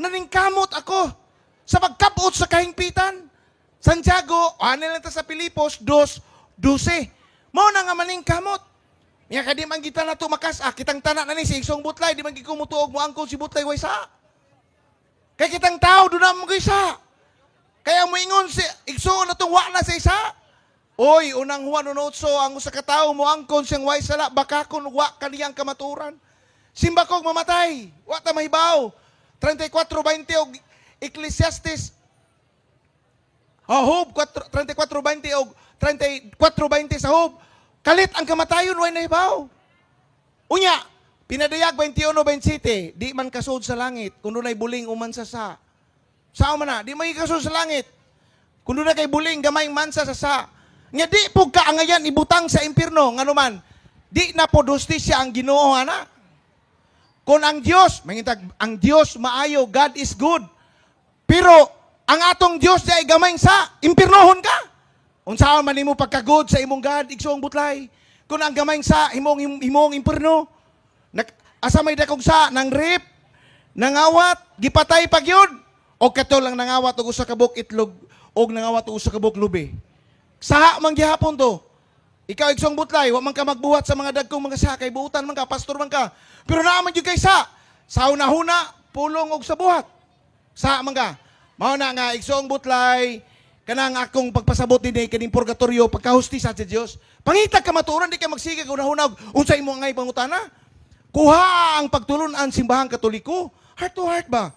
naningkamot ako sa pagkabot sa kahingpitan. Santiago, ano lang ta sa Pilipos 2:12. Mo na nga maningkamot. Nya kay di man kita na to makas-a, kitang tanan na ni si Igsoong Butlay, di man gid ko mutuog mo angkon si Butlay way sa. Kay kitang tao doon na mo isa. Kaya moingon si igsoon na tong wa na sa isa. Oy, unang Juan 1:8, ang usa ka tawo mo angkon siyang way sala, baka kun wa kaniyang kamaturan. Simbakog mamatay, wa ta mahibaw. 34:20 og Ecclesiastes. Oh, Job 4, 34:20 og 34:20 sa Job. Kalit ang kamatayon, way nahibaw. Unya, pinadayag 21:27, di man kasud sa langit, kung dunay buling uman sa sa. Sao man na, di man kasud sa langit. Kung dunay kay buling, gamayng mansa sa sa. Nga di po kaangayan ibutang sa impierno, ngano man, di na po hustisya ang Ginoo ana. Kung ang Dios, mangitag ang Dios maayo, God is good. Pero ang atong Dios di ay gamayng sa, impiernohon ka. Unsaon man nimo pagka-good sa imong God, igsoong butlay. Kung ang gamayng sa himong himong impierno, nak, asa may dakong sa nang rape, nangawat, gipatay pag yun. O kato lang nangawat og usa ka buok itlog og nangawat og usa ka buok lubi. Saha man gihapon to. Ikaw, igsoong butlay, wa man ka magbuhat sa mga dagkong mga sa kay buutan man ka, pastor man ka. Pero naa man gyud kay sa sa hunahuna, pulong og sa buhat. Sa man ka. Mao na nga, igsoong butlay, kanang akong pagpasabot dinhi kaning purgatorio, pagkahustisya sa Dios. Pangitag kamatuoran, di ka magsigag hunahuna og unsa imo ngay pangutana. Kuha ang pagtulun-an simbahang Katoliko. Heart to heart ba?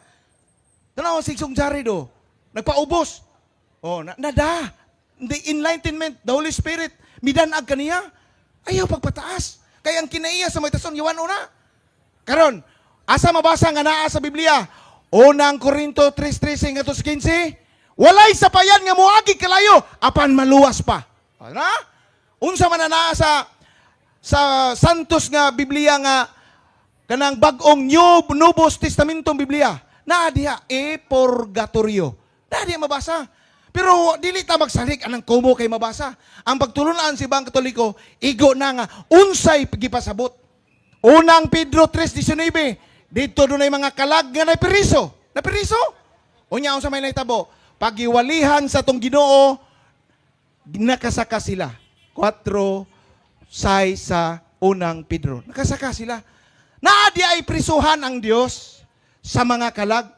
Tanaw si Igsoong Jared oh. Nagpaubos. Oh, na, nada. The enlightenment, the Holy Spirit, midanag kaniya. Ayaw pagpataas. Kaya ang kinaiya sa may tason, yawan una. Karon, asa mabasa nga naa sa Biblia? Unang Korinto 3:13 ngadto sa 15. Walay sapayan nga moagi kalayo apan maluwas pa. Ano? Unsa man na naa sa Santos nga Biblia nga kanang bag-ong New Novus Testamentong Biblia. Naa diha e purgatorio. Naa diha mabasa. Pero dili ta magsalig anang kumo kay mabasa. Ang pagtulunan si Bang Katoliko, igo na nga unsay gipasabot. Unang Pedro 3:19, dito dunay mga kalag nga napiriso. Napiriso? Unya, unsa may nahitabo? Pagiwalihan sa tong Ginoo, nakasaka sila. 4:6 sa unang Pedro. Nakasaka sila. Naa di ay prisuhan ang Dios sa mga kalag.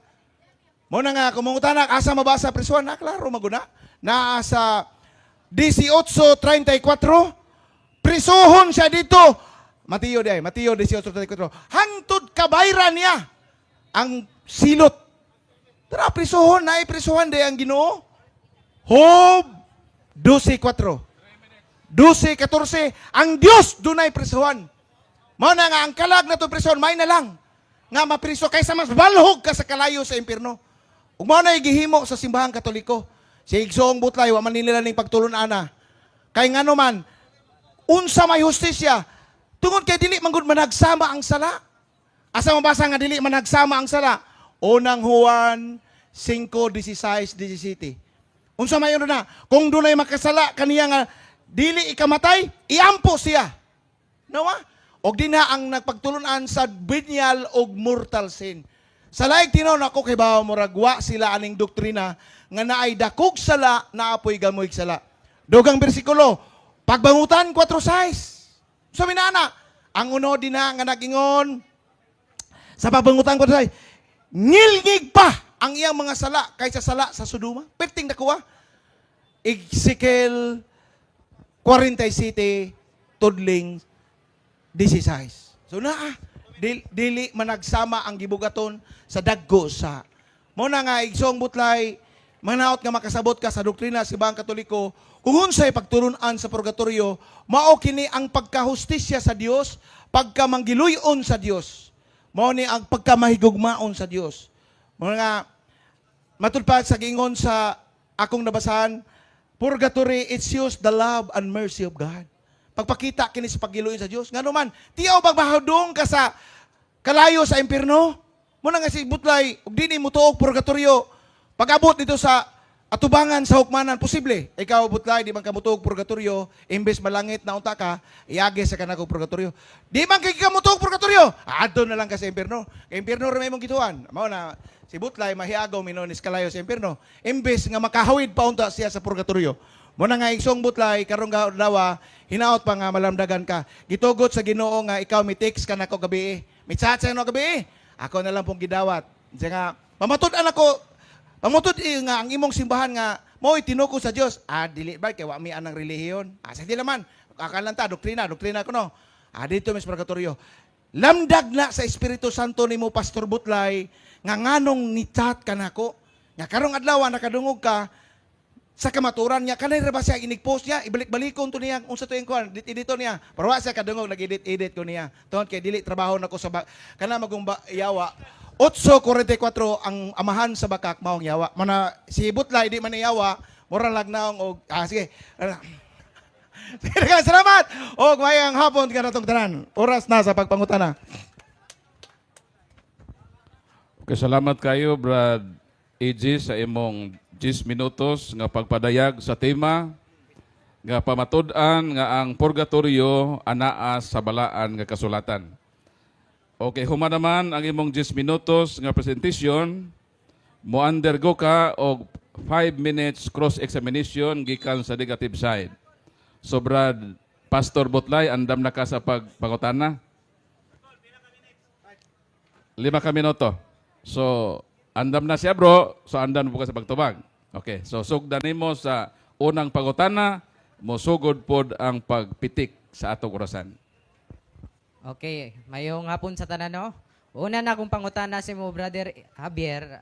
Mo na nga, kung mangutana, asa mabasa prisuhan? Na, klaro, maguna. Naa sa 18:34, prisuhon siya dito. Mateo di ay, Mateo 18:34. Hangtod kabayran niya ang silot. Tara, prisuhon, na prisuhan di ang Ginoo. Job 12:4. 12:14, ang Dios dunay prisuhan. Mao na nga ang kalag na to prison, may na lang nga mapriso kaysa mas balhog ka sa kalayo sa impierno. Ug mao na gihimo sa simbahang Katoliko. Si Igsoong Butlay, wa man nila ning pagtulon ana. Kay ngano man, unsa may hustisya tungod kay dili man gud managsama ang sala. Asa mabasa nga dili managsama ang sala? Unang Juan 5:16 17. Unsa may na? Kung dunay makasala kaniya nga dili ikamatay, iampo siya. Nawa? Og dinha ang nagpagtulunan sa venial og mortal sin. Sa laig tinuod ako kay bawo murag wa sila aning doktrina nga naay dakog sala, naapoy gamoy sala. Dugang bersikulo, pagbangutan 4:6. So minana, ang uno dinha nga nagingon sa pagbangutan 4:6, ngilngig pa ang iyang mga sala kaysa sala sa Sodoma. Perting nakuha. Ezekiel 47 tudling 16. So naa, dili managsama ang gibugaton sa dagko sa. Mo na nga, igsoong butlay, manaot nga makasabot ka sa doktrina sa Simbahang Katoliko kung unsay pagtulunan sa purgatorio, mao kini ang pagkahustisya sa Dios, pagkamanggiluyon sa Dios. Mao ni ang pagkamahigugmaon sa Dios. Mo nga matud pa sa giingon sa akong nabasahan, purgatory, it shows the love and mercy of God. Pagpakita kini sa paggiluyon sa Dios. Ngano man, tiyaw pagmahadong ka sa kalayo sa impierno. Mo na nga si Butlay, ug dini mo tuog purgatorio. Pag-abot dito sa atubangan sa hukmanan, posible. Ikaw, Butlay, di man ka mutuog purgatorio, imbes malangit na unta ka, iagi sa kanag purgatorio. Di man kay ka mutuog purgatorio, adto na lang ka sa impierno. Kay impierno ra may imong gituan. Mao na si Butlay mahiagaw minonis kalayo sa impierno. Imbes nga makahawid pa unta siya sa purgatorio. Mo na nga, Igsoong Butlay, karong adlaw hinaot pa nga malamdagan ka. Gitugot sa Ginoo nga ikaw mi text ka nako gabi. Mi chat sa nako gabi. Ako na lang pong gidawat. Siya nga pamatud-an ako, pamatud nga ang imong simbahan nga mo'y tinuko sa Dios. Ah, dili ba kay wa mi anang relihiyon? Ah, sa di naman. Akalan ta doktrina, doktrina ko no. Ah, dito mis purgatorio. Lamdag na sa Espiritu Santo nimo, Pastor Butlay, nga nganong ni chat ka nako. Nga karong adlaw nakadungog ka sa kamaturan niya, kanay ra ba siya inig-post niya, ibalik-balikon to niya unsa to yung kuan, edit edito niya. Pero wa siya kadungog nag-edit-edit ko niya. Tungod kay dili trabaho nako sa kana magumba yawa. 8:44 ang amahan sa bakak maong yawa. Mana si Butlay di man yawa, mura lag naong og ah sige. Sige, daghang salamat. Og mayang hapon kanatong tanan. Oras na sa pagpangutana. Okay, salamat kayo, Brad AJ, sa imong 10 minutos nga pagpadayag sa tema nga pamatud-an nga ang purgatorio anaa sa balaan nga kasulatan. Okay, human naman ang imong 10 minutos nga presentation, mo undergo ka og 5 minutes cross-examination gikan sa negative side. So Brad Pastor Butlay, andam na ka sa pagpangutana? 5 ka minuto. So, andam na siya, bro. So, andam mo ka sa pagtubag. Okay. So, sugdan nimo sa unang pangutana, mosugod pod ang pagpitik sa atong orasan. Okay, mayong hapon sa tanan, no. Una na akong pangutana si mo, Brother Javier,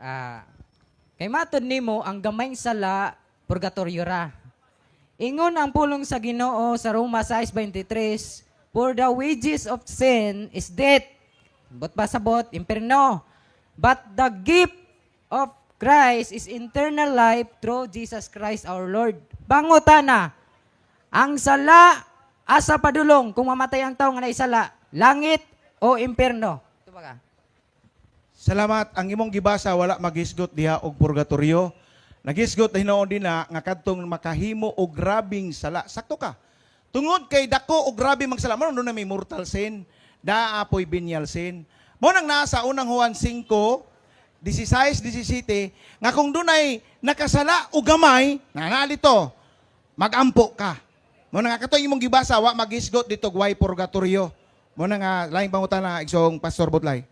kay matod nimo ang gamayng sala purgatorio ra. Ingon ang pulong sa Ginoo sa Roma 6:23, "For the wages of sin is death." Bot pasabot, imperno. "But the gift of Christ is eternal life through Jesus Christ our Lord." Pangutana, ang sala asa padulong kung mamatay ang tao nga naisala? Langit o impierno? Ito ba ka? Salamat. Ang imong gibasa wala magisgot diha og purgatorio. Nagisgot na hinuon din na nga kadtong makahimo og grabing sala. Sakto ka. Tungod kay dako og grabe magsala mo na may mortal sin, daa po'y venial sin. Mo nang naa sa Unang Juan 5:16, 17 nga kung dunay nakasala og gamay, nga dito, magampo ka. Mo na nga katong imong gibasa wa magisgot dito way purgatorio. Mo na nga laing pangutana, Igsoong Pastor Butlay.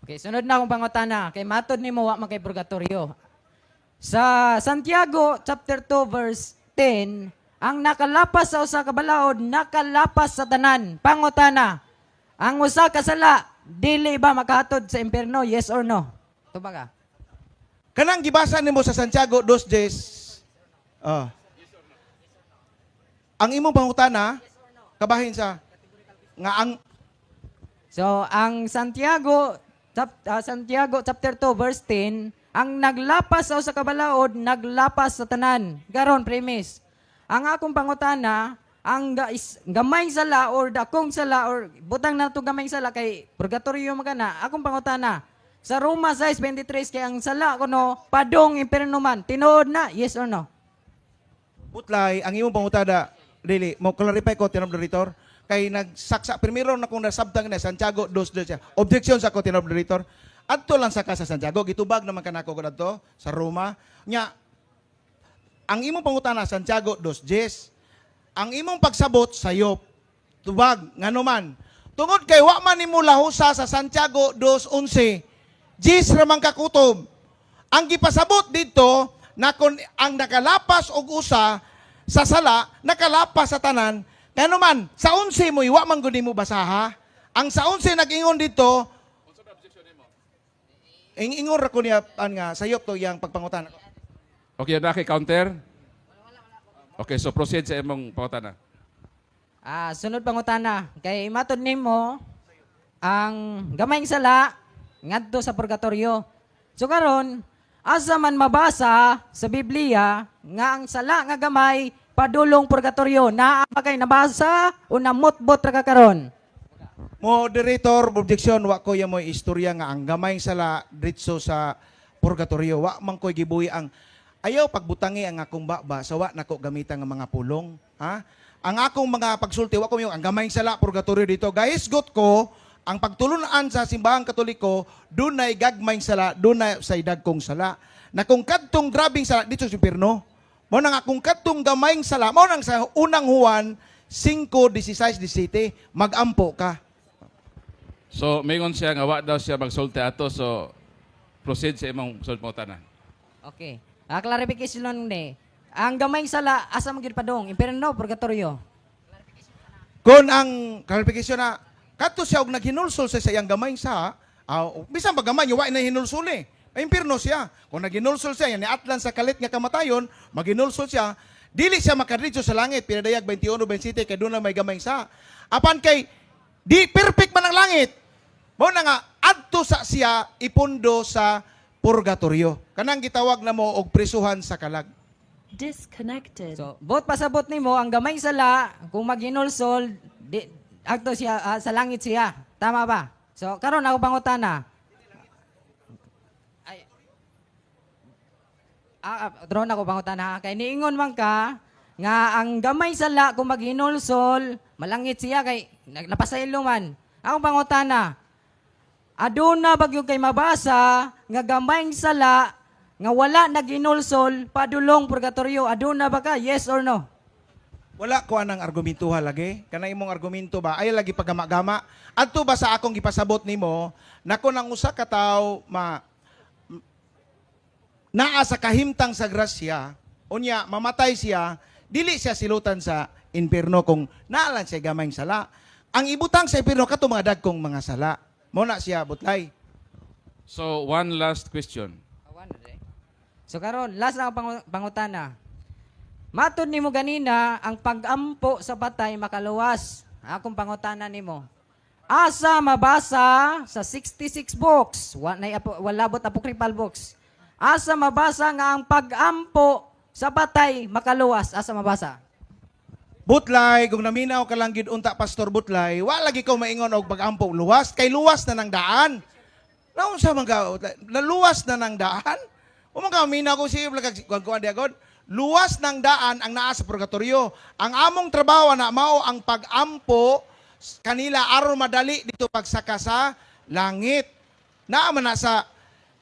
Okay, sunod na akong pangutana. Kay matod nimo wa man kay purgatorio. Sa Santiago chapter 2 verse 10, ang nakalapas sa usa ka balaod, nakalapas sa tanan. Pangutana, ang usa ka sala dili ba makahatod sa impierno? Yes or no? Tubag ka. Kanang gibasa nimo sa Santiago 2:10. Ah. Ang imong pangutana kabahin sa nga ang So, ang Santiago chapter 2 verse 10, ang naglapas sa usa ka balaod, naglapas sa tanan. Garon premise. Ang akong pangutana, ang gamay sala or dakong sala or butang na to gamay sala kay purgatorio magana. Akong pangutana, sa Roma 6:23 kay ang sala kuno padong impierno man. Tinuod na, yes or no? Butlay, ang imong pangutana dili mo clarify ko, tinod moderator, kay nagsaksa primero na kung nasabtang na Santiago 2:10. Objection sa ko, tinod moderator. Adto lang sa ka sa Santiago, gitubag naman kanako ko adto sa Roma. Nya ang imong pangutana Santiago 2:10. Ang imong pagsabot sayop. Tubag ngano man? Tungod kay wa man nimo lahusa sa Santiago 2:11. Jis ra man kakutob. Ang gipasabot dito na kung ang nakalapas og usa sa sala, nakalapas sa tanan, ngano man, sa 11 mo, wa man gud nimo basaha. Ang sa 11 nag-ingon dito, ingon ra ko niya an nga sayop to yang pagpangutana. Okay, na kay counter? Okay, so proceed sa imong pangutana. Ah, sunod pangutana. Kay matod nimo ang gamayng sala ngadto sa purgatorio. So karon, asa man mabasa sa Biblia nga ang sala nga gamay padulong purgatorio? Naa ba kay nabasa o namutbot ra ka karon? Moderator, objection, wa ko ya mo istorya nga ang gamay sala diretso sa purgatorio. Wa man ko'y gibuhi ang ayaw pagbutangi ang akong baba sa wa nako gamitan nga mga pulong, ha? Ang akong mga pagsulti wa ko yung ang gamay sala purgatorio dito. Guys, got ko ang pagtulunan sa Simbahang Katoliko, dunay gagmayng sala, dunay say dagkong sala. Na kung kadtong grabing sala dito sa impierno. Mao na nga kung kadtong gamayng sala, mao nang sa Unang Juan 5:16 17, magampo ka. So mingon siya nga wa daw siya magsulti ato, so proceed sa imong sulod mo tanan. Okay. Clarification lang ni. Ang gamayng sala asa man gyud padung? Impierno, purgatorio? Kung ang clarification na kadto siya og naghinulsol sa iyang gamayng sa, bisan pa gamay, wa na hinulsol eh. Ay, impierno siya. Kung naghinulsol siya, yan atlan sa kalit nga kamatayon, maghinulsol siya, dili siya makadiretso sa langit. Pinadayag 21:27, kay doon na may gamayng sa. Apan kay di perfect man ang langit. Mao na nga adto sa siya ipundo sa purgatorio. Kanang gitawag na mo og prisuhan sa kalag. Disconnected. So, bot pasabot nimo ang gamayng sala kung maghinulsol di agto siya sa langit siya. Tama ba? So, karon ako pangutana. Ay. Drone ako pangutana ha. Kay niingon man ka nga ang gamay sala kung maghinulsol, malangit siya kay napasaylo man. Ako pangutana. Aduna bagyo kay mabasa nga gamayng sala nga wala naginulsol padulong purgatorio? Aduna ba ka? Yes or no? Wala ko anang argumentuha lagi. Kana imong argumento ba ay lagi pagama-gama. Adto ba sa akong gipasabot nimo na kung ang usa ka tawo ma naa sa kahimtang sa grasya, unya mamatay siya, dili siya silutan sa impierno kung naalan siya gamayng sala. Ang ibutang sa impierno kato mga dagkong mga sala. Mo na siya, butlay. So one last question. So karon last na ang pangutana. Matod nimo ganina ang pagampo sa patay makaluwas. Akong pangutana nimo. Asa mabasa sa 66 books, walabot apocryphal books? Asa mabasa nga ang pagampo sa patay makaluwas? Asa mabasa? Butlay, kung naminaw ka lang gid unta, Pastor Butlay, wa lagi ko maingon og pag-ampo luwas kay luwas na nang daan. Naunsa man ka, Butlay? Naluwas na nang daan? Umang ka minaw ko sige kag kuan kuan diagod. Luwas ng daan ang naa sa purgatorio. Ang among trabaho na mao ang pag-ampo kanila aron madali dito pagsaka sa langit. Naa man na sa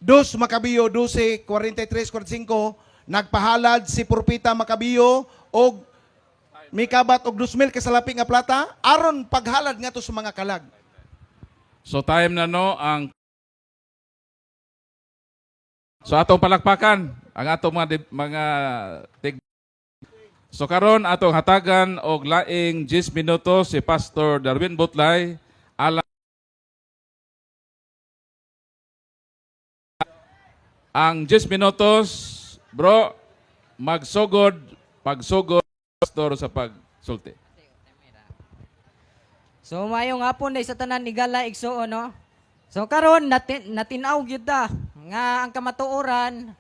2 Makabiyo 12:43 45, nagpahalad si Propeta Makabiyo og mikabat og 2,000 kasalapi nga plata aron paghalad ngadto sa mga kalag. So time na no ang. So atong palakpakan ang atong mga tig. So karon atong hatagan og laing 10 minuto si Pastor Darwin Butlay ala ang 10 minutos, bro, magsugod pagsugod pastor sa pagsulti. So mayong hapon day sa tanan igala igsuon, no. So karon natin-aw gyud ta nga ang kamatuoran,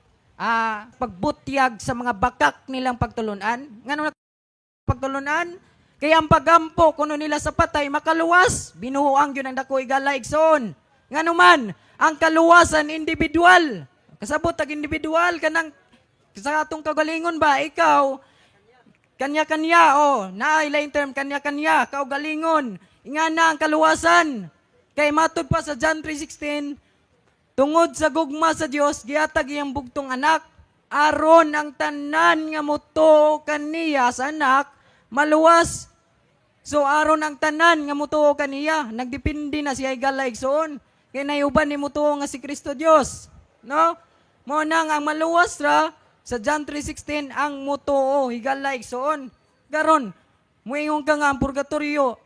pagbutyag sa mga bakak nilang pagtulunan. Ngano pagtulunan? Kaya ang pagampo kuno nila sa patay makaluwas, binuoang gyud ang dako, igala igsuon. Ngano man ang kaluwasan individual. Kasabot tag individual kanang sa atong kagalingon ba, ikaw kanya-kanya, oh, naay lain term kanya-kanya, kaugalingon. Nga na ang kaluwasan. Kay matud pa sa John 3:16, tungod sa gugma sa Dios gihatag iyang bugtong anak aron ang tanan nga motuo kaniya sa anak maluwas. So aron ang tanan nga motuo kaniya, nagdepende na siya, igala igsoon. Kay nayuban ni motuo nga si Kristo Dios, no? Mo na nga ang maluwas ra sa John 3:16 ang motuo, higala igsoon. Karon, muingon ka nga ang purgatorio,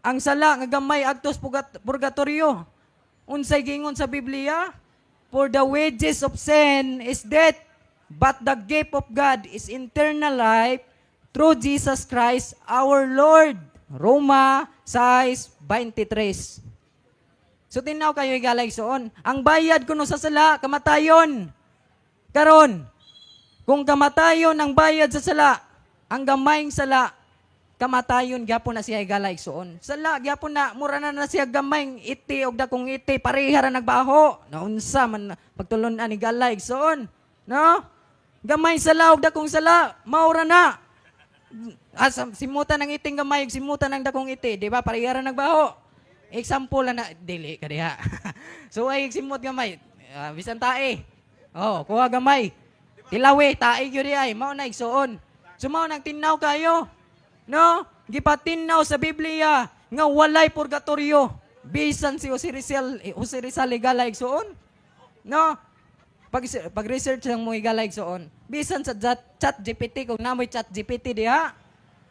ang sala nga gamay agtos purgatorio. Unsay gingon sa Biblia? "For the wages of sin is death, but the gift of God is eternal life through Jesus Christ our Lord." Roma 6:23. So tinaw kayo, higala igsoon. Ang bayad kuno sa sala, kamatayon. Karon, kung kamatayon ang bayad sa sala, ang gamayng sala, kamatayon gyapon na siya, higala igsoon. Sala gyapon na, mura na na siya gamayng iti og dakong iti, pareha ra nagbaho. Naunsa man pagtulon-an, higala igsoon? No? Gamay sala og dakong sala, maura na. Asa simutan ng iting gamay ug simutan ng dakong iti, di ba? Pareha ra nagbaho. Example na dili ka diha. So ay simot gamay, bisan tae. Oh, kuha gamay. Tilawi, taig yun ay, mao na, igsuon. So mao nang tinnaw kayo. No? Gipatinnaw sa Biblia nga walay purgatorio. Bisan si Jose Rizal, Jose Rizal higala, igsuon. No? Pag research lang mo, higala, igsuon. Bisan sa Chat GPT, kung namoy Chat GPT diha.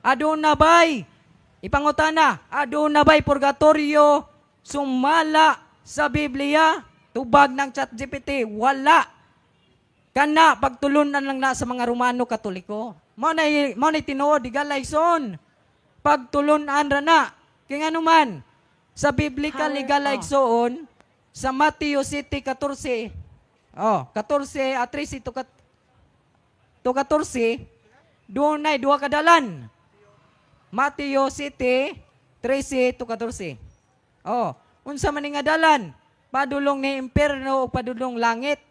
Aduna bay? Ipangutana, aduna bay purgatorio sumala sa Biblia? Tubag ng Chat GPT, wala. Kana pagtulunan lang na sa mga Romano Katoliko. Mao na tinuod, higala, igsoon. Pagtulunan ra na. Kay ngano man sa biblical Power higala, off. igsoon, sa Matthew 7:14. Oh, 14 at 13 to 14, dunay duha ka dalan. Matthew 7:13 to 14. Oh, unsa man ni nga dalan? Padulong ni imperno o padulong langit.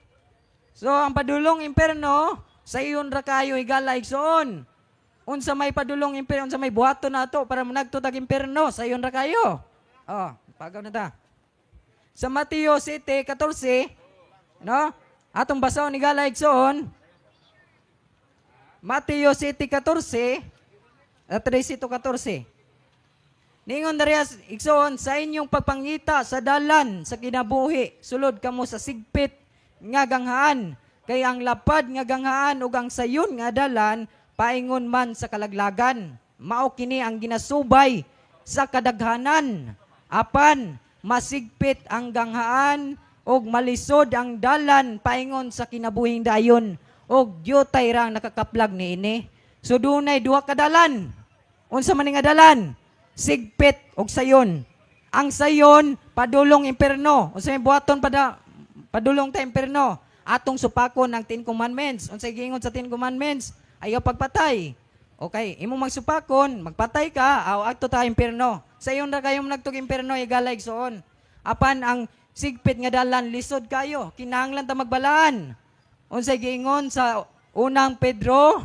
So ang padulong imperno, sayon ra kayo, higala, igsoon. Unsa may padulong imperno, unsa may buhaton nato para managto tag imperno, sayon ra kayo. Oh, pagaw na ta. Sa Mateo 7:14, no? Atong basahon, higala, igsoon. Mateo 7:14 at 13 to 14. Ningon dariya, igsoon, "Sa inyong pagpangita sa dalan sa kinabuhi, sulod kamo sa sigpit nga ganghaan, kay ang lapad nga ganghaan ug ang sayon nga dalan paingon man sa kalaglagan. Mao kini ang ginasubay sa kadaghanan. Apan masigpit ang ganghaan ug malisod ang dalan paingon sa kinabuhing dayon, ug dyutay ra ang nakakaplag niini." So dunay duha ka dalan. Unsa man ni nga dalan? Sigpit og sayon. Ang sayon padulong imperno. Unsa may buhaton pada padulong ta imperno? Atong supakon ang Ten Commandments. Unsay giingon sa Ten Commandments? Ayaw pagpatay. Okay, imo magsupakon, magpatay ka, aw adto ta imperno. Sayon ra kayo nagtog imperno, higala, igsoon. Apan ang sigpit nga dalan, lisod kayo. Kinahanglan ta magbalaan. Unsay giingon sa Unang Pedro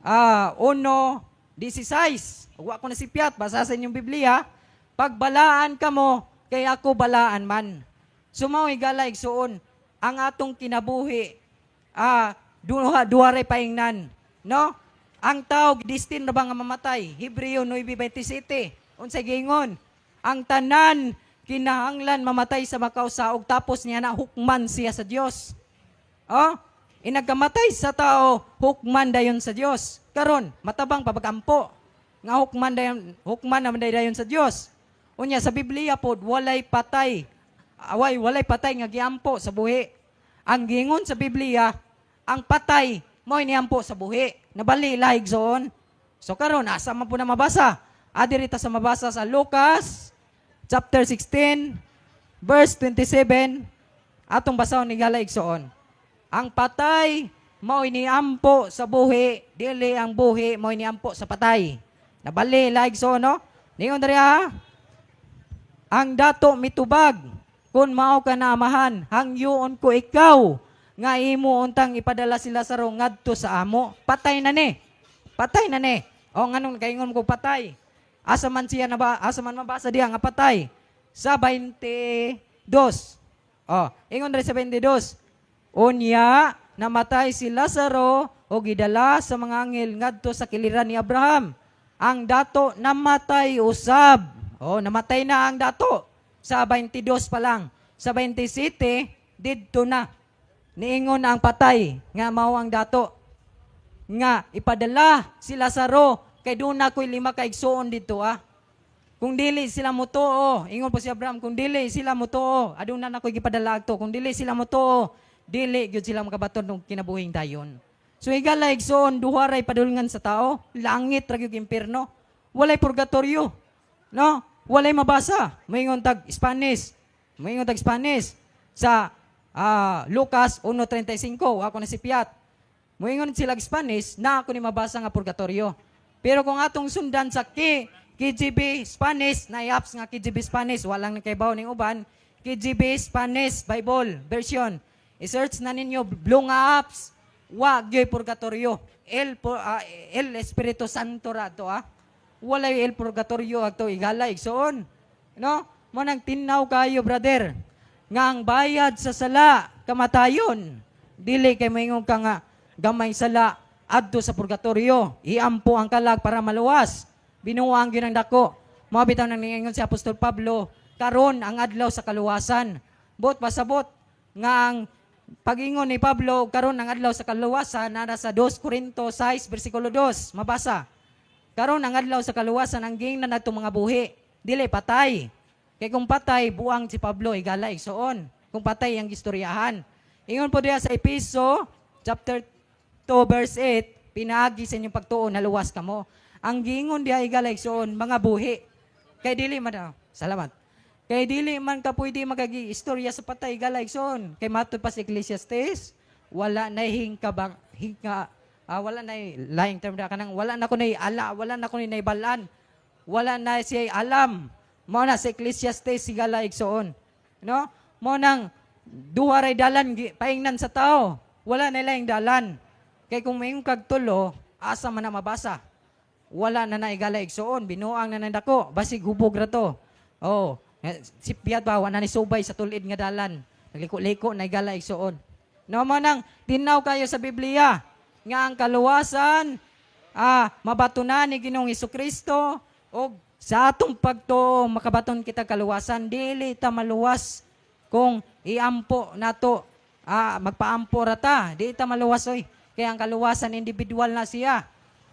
1:16? Wa ko nasipyat, basa sa inyong Biblia. "Pagbalaan kamo, kay ako balaan man." So mao, higala, igsuon, ang atong kinabuhi, duha, duha ray paingnan. No? Ang tao, destined na ba nga mamatay? Hebreo 9:27. Unsay giingon? Ang tanan kinahanglan mamatay sa makausa ug tapos niya na hukman siya sa Dios. Oh, inagkamatay sa tao, hukman dayon sa Dios. Karon, matabang pa pagampo nga hukman dayon, hukman naman dayon sa Dios. Unya sa Biblia pod walay patay. Away, walay patay nga giampo sa buhi. Ang giingon sa Biblia, ang patay mao niampo sa buhi. Nabali la, igsoon. So karon asa man po na mabasa? Adiri ta sa mabasa sa Lucas chapter 16 verse 27, atong basahon, higala, igsoon. Ang patay mao niampo sa buhi, dili ang buhi mao niampo sa patay. Nabali la, igsoon, no? Ningon diri ha. Ang dato mitubag, "Kung mao ka na, Amahan, hangyoon ko ikaw nga imo untang ipadala si Lazaro ngadto sa amo." Patay na ni. Patay na ni. O nganong kaingon ko patay? Asa man siya na ba, asa man mabasa diya nga patay? Sa 22. Oh, ingon diri sa 22. "Unya namatay si Lazaro o gidala sa mga anghel ngadto sa kiliran ni Abraham. Ang dato namatay usab." Oh, namatay na ang dato sa 22 pa lang. Sa 27 didto na. Niingon ang patay nga mao ang dato nga ipadala si Lazaro kay duna ko'y lima ka igsuon dito ah. Kung dili sila motuo, ingon po si Abraham, kung dili sila motuo, aduna na ko'y gipadala adto. Kung dili sila motuo, dili gyud sila makabaton og kinabuhing dayon. So higala, igsuon, duha ray padulngan sa tao, langit ra gyud, impierno. Walay purgatorio. No? Walay mabasa. Moingon tag Spanish. Moingon tag Spanish sa Lucas 1:35, ako na si Piat. Moingon sila Spanish na ako ni mabasa nga purgatorio. Pero kung atong sundan sa KJV Spanish, na apps nga KJV Spanish, walang nakaibaw ning uban, KJV Spanish Bible version. I-search na ninyo blue nga apps, wa gyoy purgatorio. El Espiritu Santo ra to ah. Walay el purgatorio ato, higala, igsoon. No? Mo nang tinnaw kayo, brother, nga ang bayad sa sala kamatayon. Dili kay moingon ka nga gamay sala adto sa purgatorio. Iampo ang kalag para maluwas. Binuang gyud ang dako. Mao bitaw nang niingon si Apostol Pablo, karon ang adlaw sa kaluwasan. Bot pasabot nga ang pagingon ni Pablo karon ang adlaw sa kaluwasan nara sa 2 Corinto 6 bersikulo 2. Mabasa. Karon ang adlaw sa kaluwasan ang giingnan nato mga buhi. Dili patay. Kay kung patay buang si Pablo igala igsoon. Kung patay ang gistoryahan. Ingon po diya sa Epeso chapter 2 verse 8, pinaagi sa inyong pagtuo naluwas kamo. Ang giingon diha igala igsoon mga buhi. Kay dili man ah, salamat. Kay dili man ka pwede magagi istorya sa patay igala igsoon. Kay matud pa sa Ecclesiastes, wala na hingka bang hingka wala na lying term na kanang wala na ko nay ala, wala na ko nay balan. Wala na siya alam. Mao na sa Ecclesiastes sigala igsoon. No? Mao nang duha ray dalan paingnan sa tao. Wala na laing dalan. Kay kung mayong kag tulo, asa man na mabasa. Wala na naigala igsoon, binuang na nandako, basig hubog ra to. Oh, sipyat ba wa na ni subay sa tulid nga dalan. Nagliko-liko na igala igsoon. No mo nang tinaw kayo sa Biblia nga ang kaluwasan mabatunan ni Ginoong Kristo og sa atong pagtuo makabaton kita kaluwasan. Dili ta maluwas kung iampo nato, magpaampo ra ta, di ta maluwas oy. Kaya ang kaluwasan individual na siya.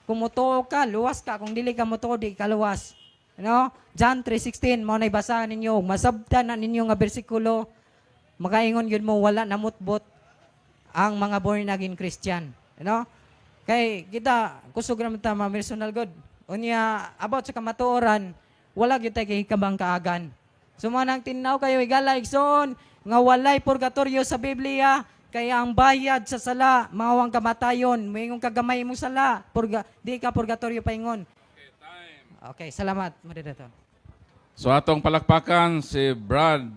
Kung mutuo ka, luwas ka. Kung dili ka mutuo, di ka luwas. No? John 3:16 mao nay basahan ninyo, masabtan na ninyo nga bersikulo, makaingon yun mo wala namutbot ang mga born again Christian. No? Kay kita kusog ra man ta ma personal God. Unya about sa kamatuoran, wala gyud tay kahikabang kaagan. So mo nang tinnaw kayo igala igsoon nga walay purgatorio sa Biblia, kaya ang bayad sa sala mao ang kamatayon. Moingon ka gamay imong sala, di ka purgatorio paingon. Okay, salamat, moderator. So atong palakpakan si Brad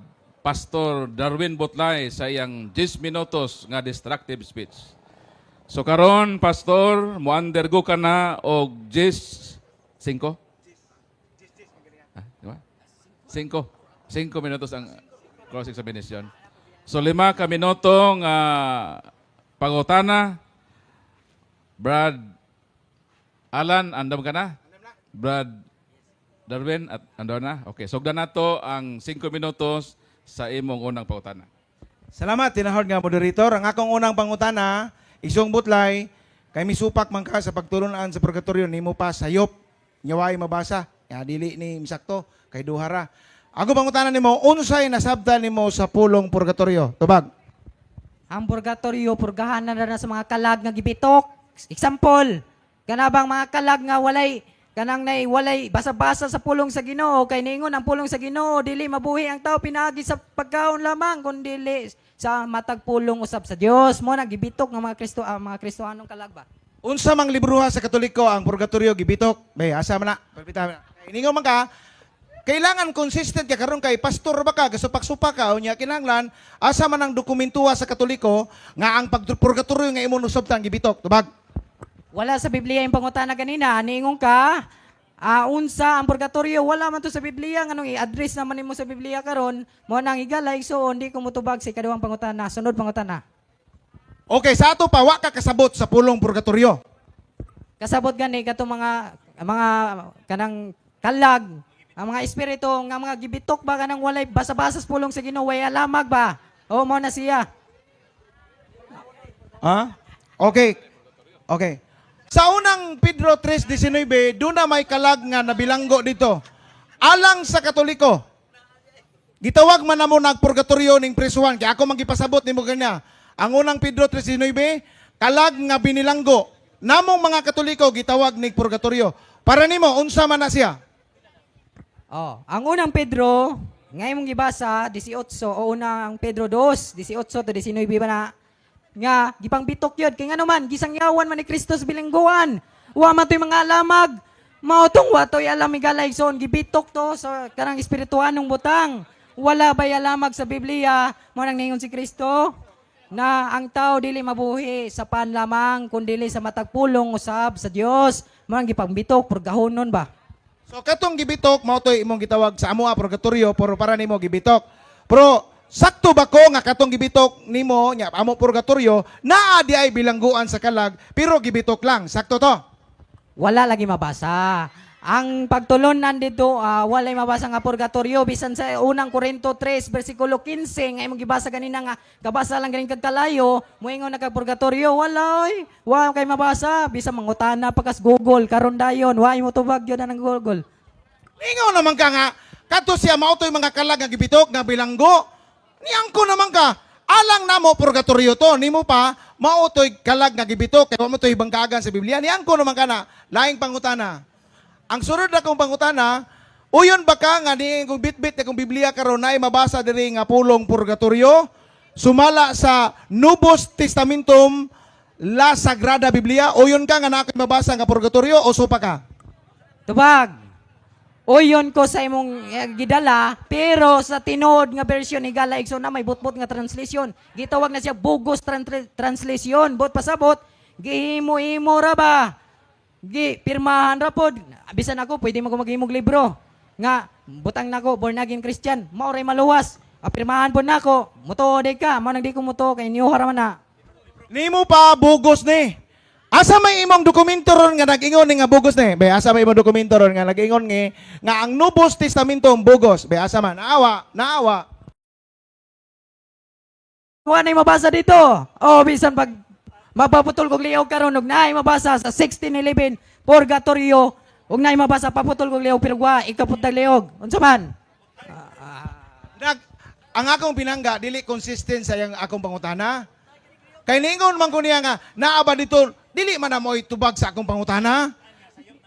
Pastor Darwin Butlay sa iyang 10 minutos nga destructive speech. So karon Pastor, mo-undergo ka na og 10 5? Ah, di ba? 5. 5 minutos ang cross examination. So 5 ka minuto nga pangutana. Brad Alan, andam ka na? Brad Darwin, at andam na? Okay, sugdan nato ang 5 minutos sa imong unang pangutana. Salamat, tinahod nga moderator. Ang akong unang pangutana, Isong Butlay, kay misupak man ka sa pagtulunan sa purgatorio, nimo pa sayop. Nya way mabasa. Ya, dili ni misakto, kay duhara. Ako pangutana nimo, unsay nasabtan nimo sa pulong purgatorio? Tubag. Ang purgatorio, purgahan na na sa mga kalag nga gibitok. Example, kanabang mga kalag nga walay kanang nay walay basa-basa sa pulong sa Ginoo, kay niingon ang pulong sa Ginoo, dili mabuhi ang tao pinaagi sa pagkaon lamang kundi sa matag pulong usab sa Dios. Mo na gibitok nga mga Kristo, mga Kristohanong kalag ba. Unsa mang libruha sa Katoliko ang purgatorio gibitok? Bay, asa man na? Palpita man na. Iningaw man ka, kailangan consistent ka karon kay pastor ba ka, gasupak-supak ka, unya kinahanglan asa man ang dokumentuha sa Katoliko nga ang pagpurgatorio nga imo nusabtan gibitok. Tubag. Wala sa Biblia yung pangutana ganina. Niingon ka, unsa ang purgatorio? Wala man to sa Biblia. Nganong i-address naman nimo sa Biblia karon, mo nang higala igsoon, di ko motubag sa ikaduhang pangutana. Sunod pangutana. Okay, sa ato pa wa ka kasabot sa pulong purgatorio. Kasabot gani katong mga kanang kalag, ang mga espiritu nga mga gibitok ba kanang walay basa-basa sa pulong sa Ginoo, way alamag ba? O mo na siya. Ha? Okay. Okay. Sa unang Pedro 3:19, doon na may kalag nga nabilanggo dito. Alang sa Katoliko, gitawag man namo nagpurgatorio ning prisuhan. Kaya ako manggipasabot nimo kanya. Ang unang Pedro 3:19, kalag nga binilanggo. Namong mga Katoliko gitawag ning purgatorio. Para nimo unsa man na siya? Oh, ang unang Pedro, nga imong gibasa 18 o unang Pedro 2, 18 to 19 ba na nga gipangbitok yun kay ngano man gisangyawan man ni Kristo sa bilangguan. Wa man to'y mga alamag. Mao tong wa to'y alam higala igsoon, gibitok to sa kanang espirituanong butang. Wala bay alamag sa Biblia? Mo nang ningon si Kristo na ang tao dili mabuhi sa pan lamang kundi sa matag pulong usab sa Dios. Mo nang gipangbitok purgahonon ba. So katong gibitok mao to'y imong gitawag sa amoa purgatorio, pero para nimo gibitok. Pero sakto ba ko nga katong gibitok nimo nya amo purgatorio naa di ay bilangguan sa kalag pero gibitok lang. Sakto to? Wala lagi mabasa. Ang pagtulunan dito, walay mabasa nga purgatorio bisan sa unang Korinto 3 bersikulo 15 nga imong gibasa ganina nga kabasa lang ganin kag kalayo, moingon na kag purgatorio, wala oy. Wa kay mabasa bisan mangutana pa kas Google karon dayon, wa mo tubag gyud ang Google. Ingaw naman ka nga kadto siya mao to'y mga kalag nga gibitok nga bilanggo. Niangko naman ka alang namo purgatorio to nimo pa mao to'y kalag nga gibitok kay wa mo to'y bangkagan sa Biblia. Niangko naman ka na laing pangutana. Ang sunod na kong pangutana, uyon ba ka nga ni kung bitbit na kung Biblia karon naay mabasa diri nga pulong purgatorio sumala sa Nubos Testamentum La Sagrada Biblia, uyon ka nga naa ko'y mabasa nga purgatorio o supa ka? Tubag. Uyon ko sa imong gidala, pero sa tinuod nga version ni Gala Igsoon na may butbot nga translation. Gitawag na siya bugos translation. Bot pasabot, gihimo-imo ra ba? Gi pirmahan ra pod. Bisan ako pwede mo ko maghimog libro nga butang nako born again Christian, mao ray maluwas. Pirmahan pod nako, mutuo di ka, mao nang di ko mutuo kay niyo ra man na. Nimo pa bugos ni. Asa may imong dokumento ron nga nag-ingon ni nga bugos ni? Be, asa may imong dokumento ron nga nag-ingon ni nga ang Nubos Testamento ang bugos? Be, asa man? Naawa, naawa. Wa na'y mabasa dito. Oh, bisan pag mapaputol kog liog karon og naay mabasa sa 1611 Purgatorio, ug naay mabasa paputol kog liog pero wa ikaputag liog. Unsa man? Ang akong pinangga dili consistent sa iyang akong pangutana. Kay ningon man ko niya nga naa ba dito dili man na mo'y tubag sa akong pangutana.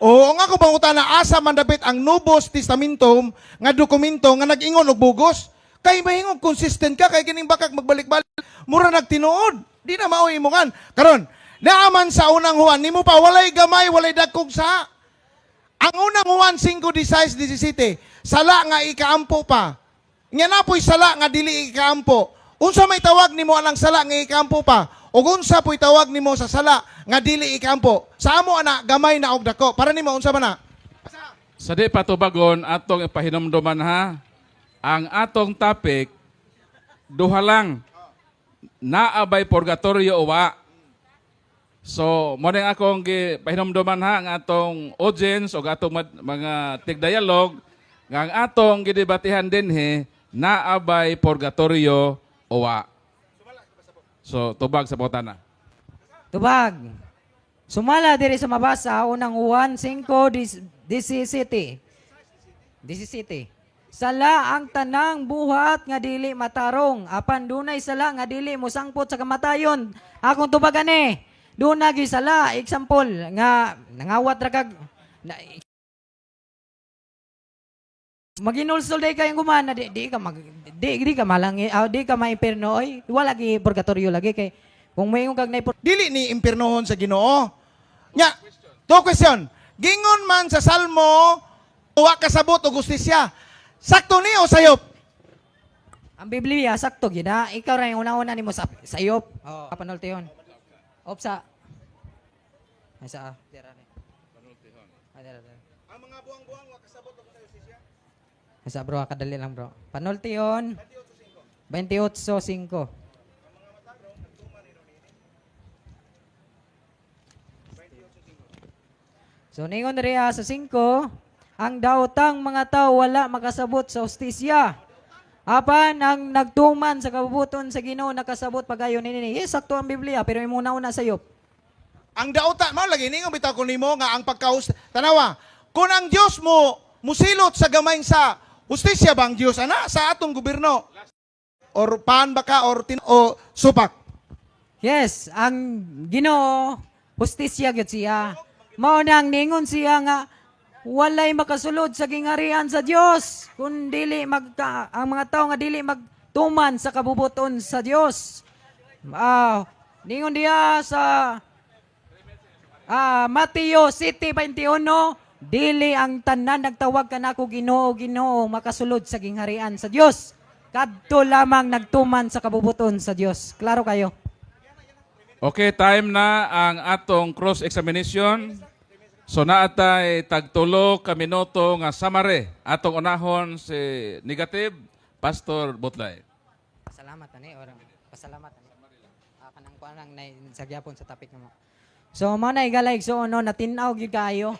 Oo, ang akong pangutana asa man dapit ang Nubos Testamentum nga dokumento nga nag-ingon og bugos. Kay mahingong consistent ka kay kining bakak magbalik-balik mura nagtinuod. Di na maoy imongan. Karon, naaman sa unang Juan nimo pa walay gamay, walay dagkong sa. Ang unang Juan 5:16 17, sala nga ikaampo pa. Nga na po'y sala nga dili ikaampo. Unsa may tawag nimo anang sala nga ikaampo pa? Ug unsa po'y tawag nimo sa sala nga dili ikaampo? Sa amo ana gamay na og dako. Para nimo unsa man na? Sa di patubagon atong ipahinumduman ha, ang atong topic duha lang. Naa bay purgatorio o wa? So, mo ning akong gipahinumduman ha ang atong audience o atong mga tigdialog nga ang atong gidebatihan dinhi naa bay purgatorio o wa? So, tubag sa botana. Tubag. Sumala diri sa mabasa unang Juan 5 17. 17. Sala ang tanang buhat nga dili matarong apan dunay sala nga dili mosangpot sa kamatayon. Akong tubagan eh. Duna gyud sala example nga nangawat ra kag na, maginulsol day kayong gumana di, di ka mag di, di ka malangi di ka maiperno oy wala gi purgatorio lagi kay kung moingon kag nay Dili ni impiernohon sa Ginoo. Nya, to question. Gingon man sa Salmo, wa kasabot og hustisya. Sakto ni o sayop? Ang Biblia sakto gyud ha. Ikaw ra yung una-una nimo sa sayop. Oh, panultihon. Opsa. Ay sa dira ni. Ah, dira, dira. Ang mga buang-buang wa kasabot og hustisya. Ay sa bro, kadali lang bro. Panultihon. 28:5. So ningon riya sa 5, ang daotang mga tao wala makasabot sa hustisya. Apan ang nagtuman sa kabubuton sa Ginoo nakasabot pagayon nini. Yes, sakto ang Biblia pero imong nauna sayop. Ang dauta mao lagi ningon bitaw ko nimo nga ang pagkaus tanawa. Kung ang Dios mo musilot sa gamay sa hustisya ba ang Dios ana sa atong gobyerno? Or paan ba ka or o supak? Yes, ang Ginoo hustisya gyud siya. Mao nang ningon siya nga walay makasulod sa gingarian sa Dios kun dili magka, ang mga tao nga dili magtuman sa kabubuton sa Dios. Ningon diya sa Mateo 7:21, dili ang tanan nagtawag kanako Ginoo, Ginoo makasulod sa gingharian sa Dios. Kadto lamang nagtuman sa kabubuton sa Dios. Klaro kayo. Okay, time na ang atong cross-examination. So naatay tagtulo ka minuto nga summary. Atong unahon si negative, Pastor Butlay. Pasalamat ani or pasalamat ani. Ah, kanang kuan lang na sa gyapon sa topic namo. So mao na, higala igsoon, no, natin-aw gyud kaayo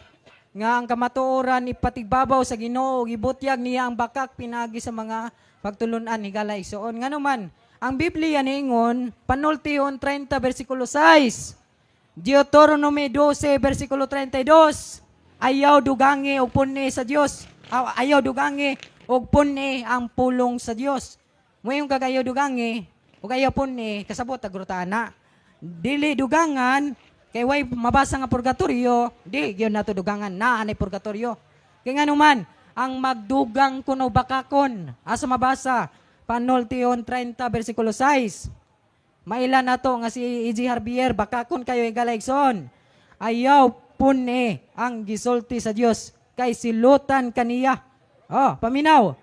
nga ang kamatuoran ipatigbabaw sa Ginoo, gibutyag niya ang bakak pinagi sa mga pagtulunan, higala igsoon. Ngano man ang Biblia niingon, Panultihon 30 bersikulo 6, Deuteronomy 12 bersikulo 32, ayaw dugangi og puni sa Dios. Ayaw dugangi og puni ang pulong sa Dios. Moingon kag ayaw dugangi ug ayaw puni, kasabot agruta na. Dili dugangan kay way mabasa nga purgatorio, di gyud nato dugangan na anay purgatorio. Kay ngano man ang magdugang kuno bakakon? Asa mabasa? Panultihon 30 bersikulo 6. Maila nato nga si E.G. Harbier, bakakon kayo, higala igsoon. Ayaw puni ang gisulti sa Dios kay silutan kaniya. Oh, paminaw.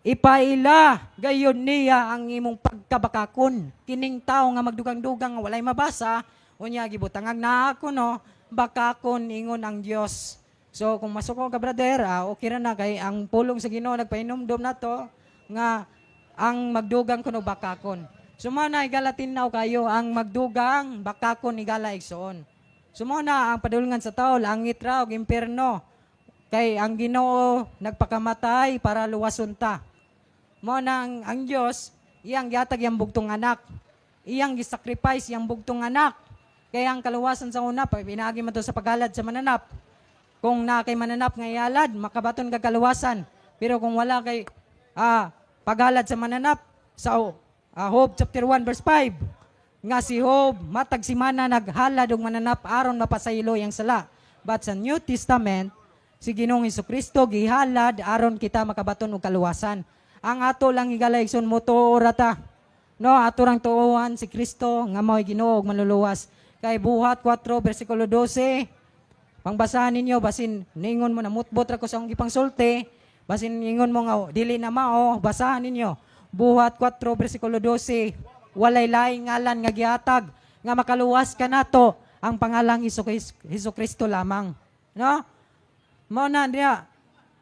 Ipaila gayon niya ang imong pagkabakakon. Kining tao nga magdugang-dugang nga walay mabasa, unya gibutangag na ako, no, bakakon ingon ang Dios. So kung masuko ka, brother, okay ra na kay ang pulong sa Ginoo nagpahinumdom nato nga ang magdugang kuno bakakon. So mao na, higala, tinaw kayo ang magdugang bakakon, higala igsoon. So mao na ang padulngan sa tao, langit ra og impierno. Kay ang Ginoo nagpakamatay para luwason ta. Mao na ang Dios iyang gihatag iyang bugtong anak. Iyang gisacrifice iyang bugtong anak. Kaya ang kaluwasan sa una, pag pinaagi man to sa paghalad sa mananap. Kung naa kay mananap nga ihalad, makabaton ka kaluwasan. Pero kung wala kay paghalad sa mananap, sa Job chapter 1 verse 5, nga si Job matag simana naghalad og mananap aron mapasaylo iyang sala. But sa New Testament, si Ginoong Kristo gihalad aron kita makabaton og kaluwasan. Ang ato lang, higala igsoon, motuo ra ta. No, ato rang tuohan si Kristo nga mao'y Ginoo ug manluluwas. Kay Buhat 4 bersikulo 12, pangbasahan ninyo basin ningon mo na mutbot ra ko sa akong gipangsulti, basin ningon mo nga dili na mao, basahan ninyo. Buhat 4 bersikulo 12, walay laing ngalan nga gihatag nga makaluwas kanato, ang pangalang Hesus Kristo lamang. No? Mao na diya.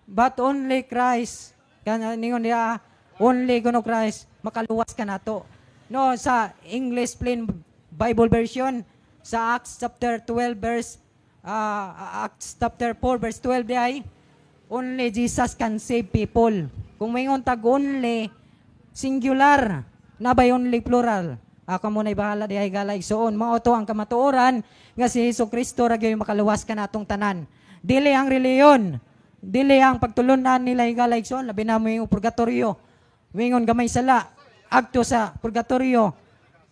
But only Christ. Kana ningon diya, only kuno Christ makaluwas kanato. No, sa English Plain Bible Version, sa Acts chapter 12 verse Acts chapter 4 verse 12 diay, only Jesus can save people. Kung maingon tag only, singular, na bay only plural? Ako mo na'y bahala dihay, higala igsoon. Mao to ang kamatuoran nga si Hesus Kristo ra gyud makaluwas kanatong tanan. Dili ang reliyon, dili ang pagtulunan nila, higala igsoon, labi na mo yung purgatorio. Mingon gamay sala, agto sa purgatorio.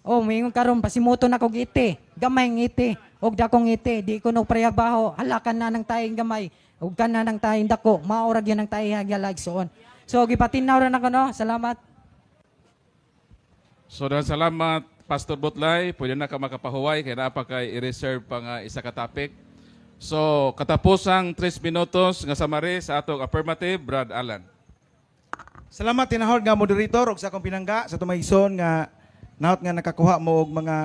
O mingon karon pasimuto na kog iti, gamay ng iti, og dakong iti, di ko no parehag baho, hala ka na ng taing gamay, ug ka na ng taing dako, mao ra gyud ang taing, higala igsoon. So gipatinaw ra nako, no. Salamat. So daghang salamat, Pastor Butlay, pwede na ka makapahuway kay naa pa kay i-reserve pa nga isa ka topic. So katapusang 3 minutos nga summary sa atong affirmative, Brad Alan. Salamat, tinahod nga moderator, ug sa akong pinangga sa tumayson nga nahot nga nakakuha mo og mga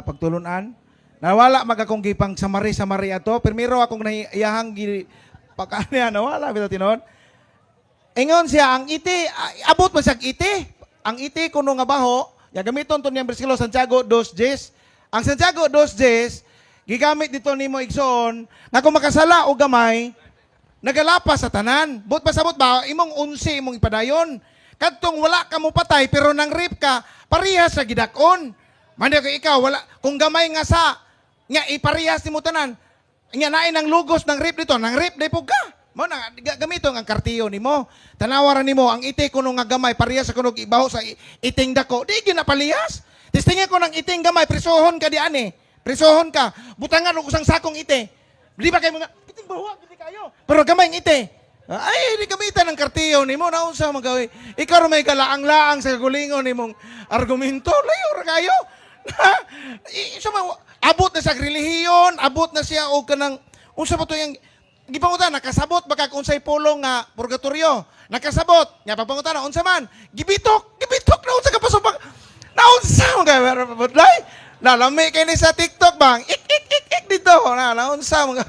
pagtulunan. Nawala mag akong gipang summary summary ato. Primero akong naiyahang gi pagkaniya nawala bitaw tinuod. Ingon siya ang iti abot man siya iti. Ang iti kuno nga baho, ya gamiton to niyang bersikulo Santiago 2:10. Ang Santiago 2:10 gigamit dito nimo, igsoon, nga kung makasala og gamay nagalapas sa tanan. But pasabot ba, imong unsi imong ipadayon. Kadtong wala ka mo patay pero nang rape ka, parehas sa gidakon. Manda ko ikaw wala kung gamay nga sa nga iparehas nimo tanan. Nga naay nang lugos ng rape dito, nang rape day pug ka. Mo na gamito ang kartiyo nimo. Tanawaran nimo ang iti kuno nga gamay parehas sa kuno ibaho sa iting dako. Di gyud na palihas. Testingan ko ng iting gamay, presohon ka di ani. Presohon ka. Butangan og usang sakong iti. Di ba kay mga iting bawa gid kayo. Pero gamay ang iti. Ay, di gamitan ng kartiyo nimo naunsa man gawin. Ikaw ra may kalaang-laang sa gulingon nimong argumento, layo ra kayo. So, abot na sa relihiyon, abot na siya og kanang unsa ba to yang gipangutan, nakasabot ba kag unsay pulong nga purgatorio? Nakasabot. Nya pagpangutan unsa man? Gibitok, gibitok na unsa ka pasubak. Naunsa man kay budlay? Nalami kay ni sa TikTok bang? Ik ik ik ik dito. Na naunsa mga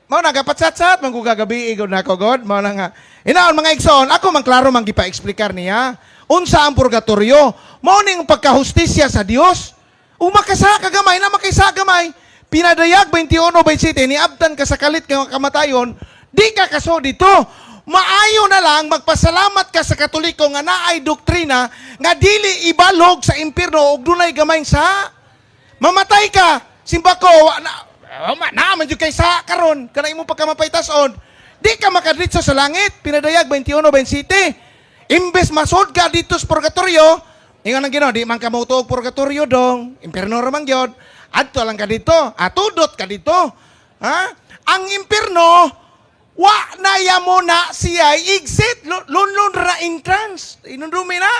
mao na gapatsat-sat man ko gagabi igod nako god mao na nga. Inaon mga igsoon, ako man klaro man gipa-eksplikar niya. Unsa ang purgatorio? Mao ning pagkahustisya sa Dios. Ug makasa ka gamay na makisa gamay. Pinadayag 21:27, niabtan ka sa kalit nga kamatayon, di ka kaso dito. Maayo na lang magpasalamat ka sa Katoliko nga naay doktrina nga dili ibalog sa impierno ug dunay gamay sa mamatay ka. Simba ko wa na na man jud kay sa karon kana imong pagkamapaytason. Di ka makadritso sa langit. Pinadayag 21:27. Imbes masud ka dito sa purgatorio, ingon ang Ginoo, di man ka motuo og purgatorio dong, impierno ra man gyud. Adto lang ka dito, atudot ka dito. Ha? Ang impierno wa na ya mo na siya exit, lunlun ra entrance. Inundumi na.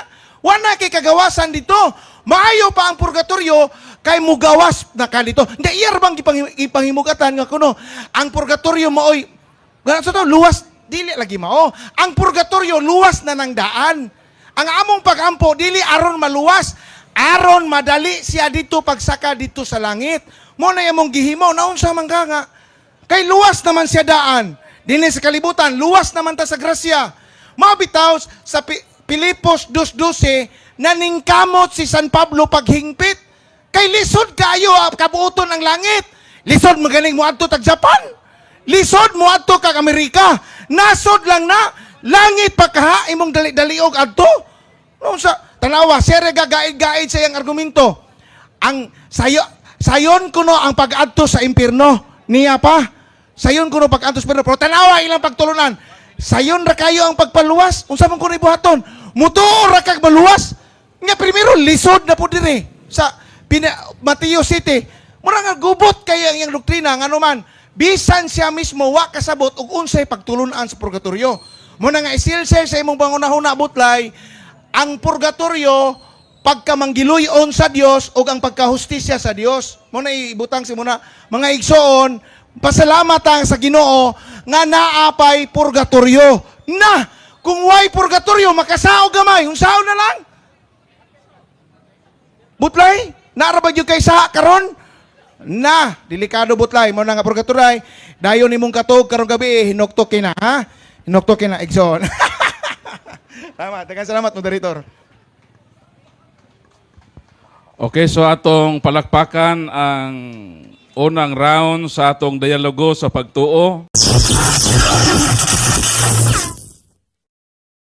Wa na kay kagawasan dito. Maayo pa ang purgatorio kay mugawas na ka dito. Hindi iyar bang ipanghimugatan nga kuno ang purgatorio maoy ganun sa to luwas, dili lagi mao. Ang purgatorio luwas na ng daan. Ang among pagampo dili aron maluwas, aron madali siya dito pagsaka dito sa langit. Mo na imong gihimo naunsa man ka nga kay luwas naman siya daan. Dinhi sa kalibutan, luwas naman ta sa grasya. Mabitaw sa Pilipos 2:12, naningkamot si San Pablo paghingpit. Kay lisod kaayo kabuoton ang langit. Lisod magaling mo adto tag Japan. Lisod mo adto kag Amerika. Nasod lang na langit pa kaha imong dali-daliog adto. No sa tanawa, sere gagaid-gaid sa iyang argumento. Ang sayo sayon kuno ang pag-adto sa impierno niya pa. Sayon kuno pag-adto sa impierno. Pero tanawa ilang pagtulunan. Sayon ra kayo ang pagpaluwas. Unsa man kuno ibuhaton? Mutuo ra kag maluwas. Nga primero lisod na po dire sa Mateo City. Mura nga gubot kay ang iyang doktrina ngano man bisan siya mismo wa kasabot og unsay pagtulunan sa purgatorio. Muna nga isilsel sa imong pangunahuna butlay ang purgatorio pagkamanggiluyon sa Dios ug ang pagkahustisya sa Dios. Mo na ibutang si muna mga igsoon, pasalamat ang sa Ginoo nga naapay purgatorio. Na kung way purgatorio makasaog gamay, unsaon na lang? Butlay, naara ba gyud kay sa karon? Na, delikado butlay mo na nga purgatorio. Dayon nimong katog karong gabi hinuktok kina, ha? Hinuktok kina igsoon. Tama, daghang salamat, moderator. Okay, so atong palakpakan ang unang round sa atong dialogo sa pagtuo.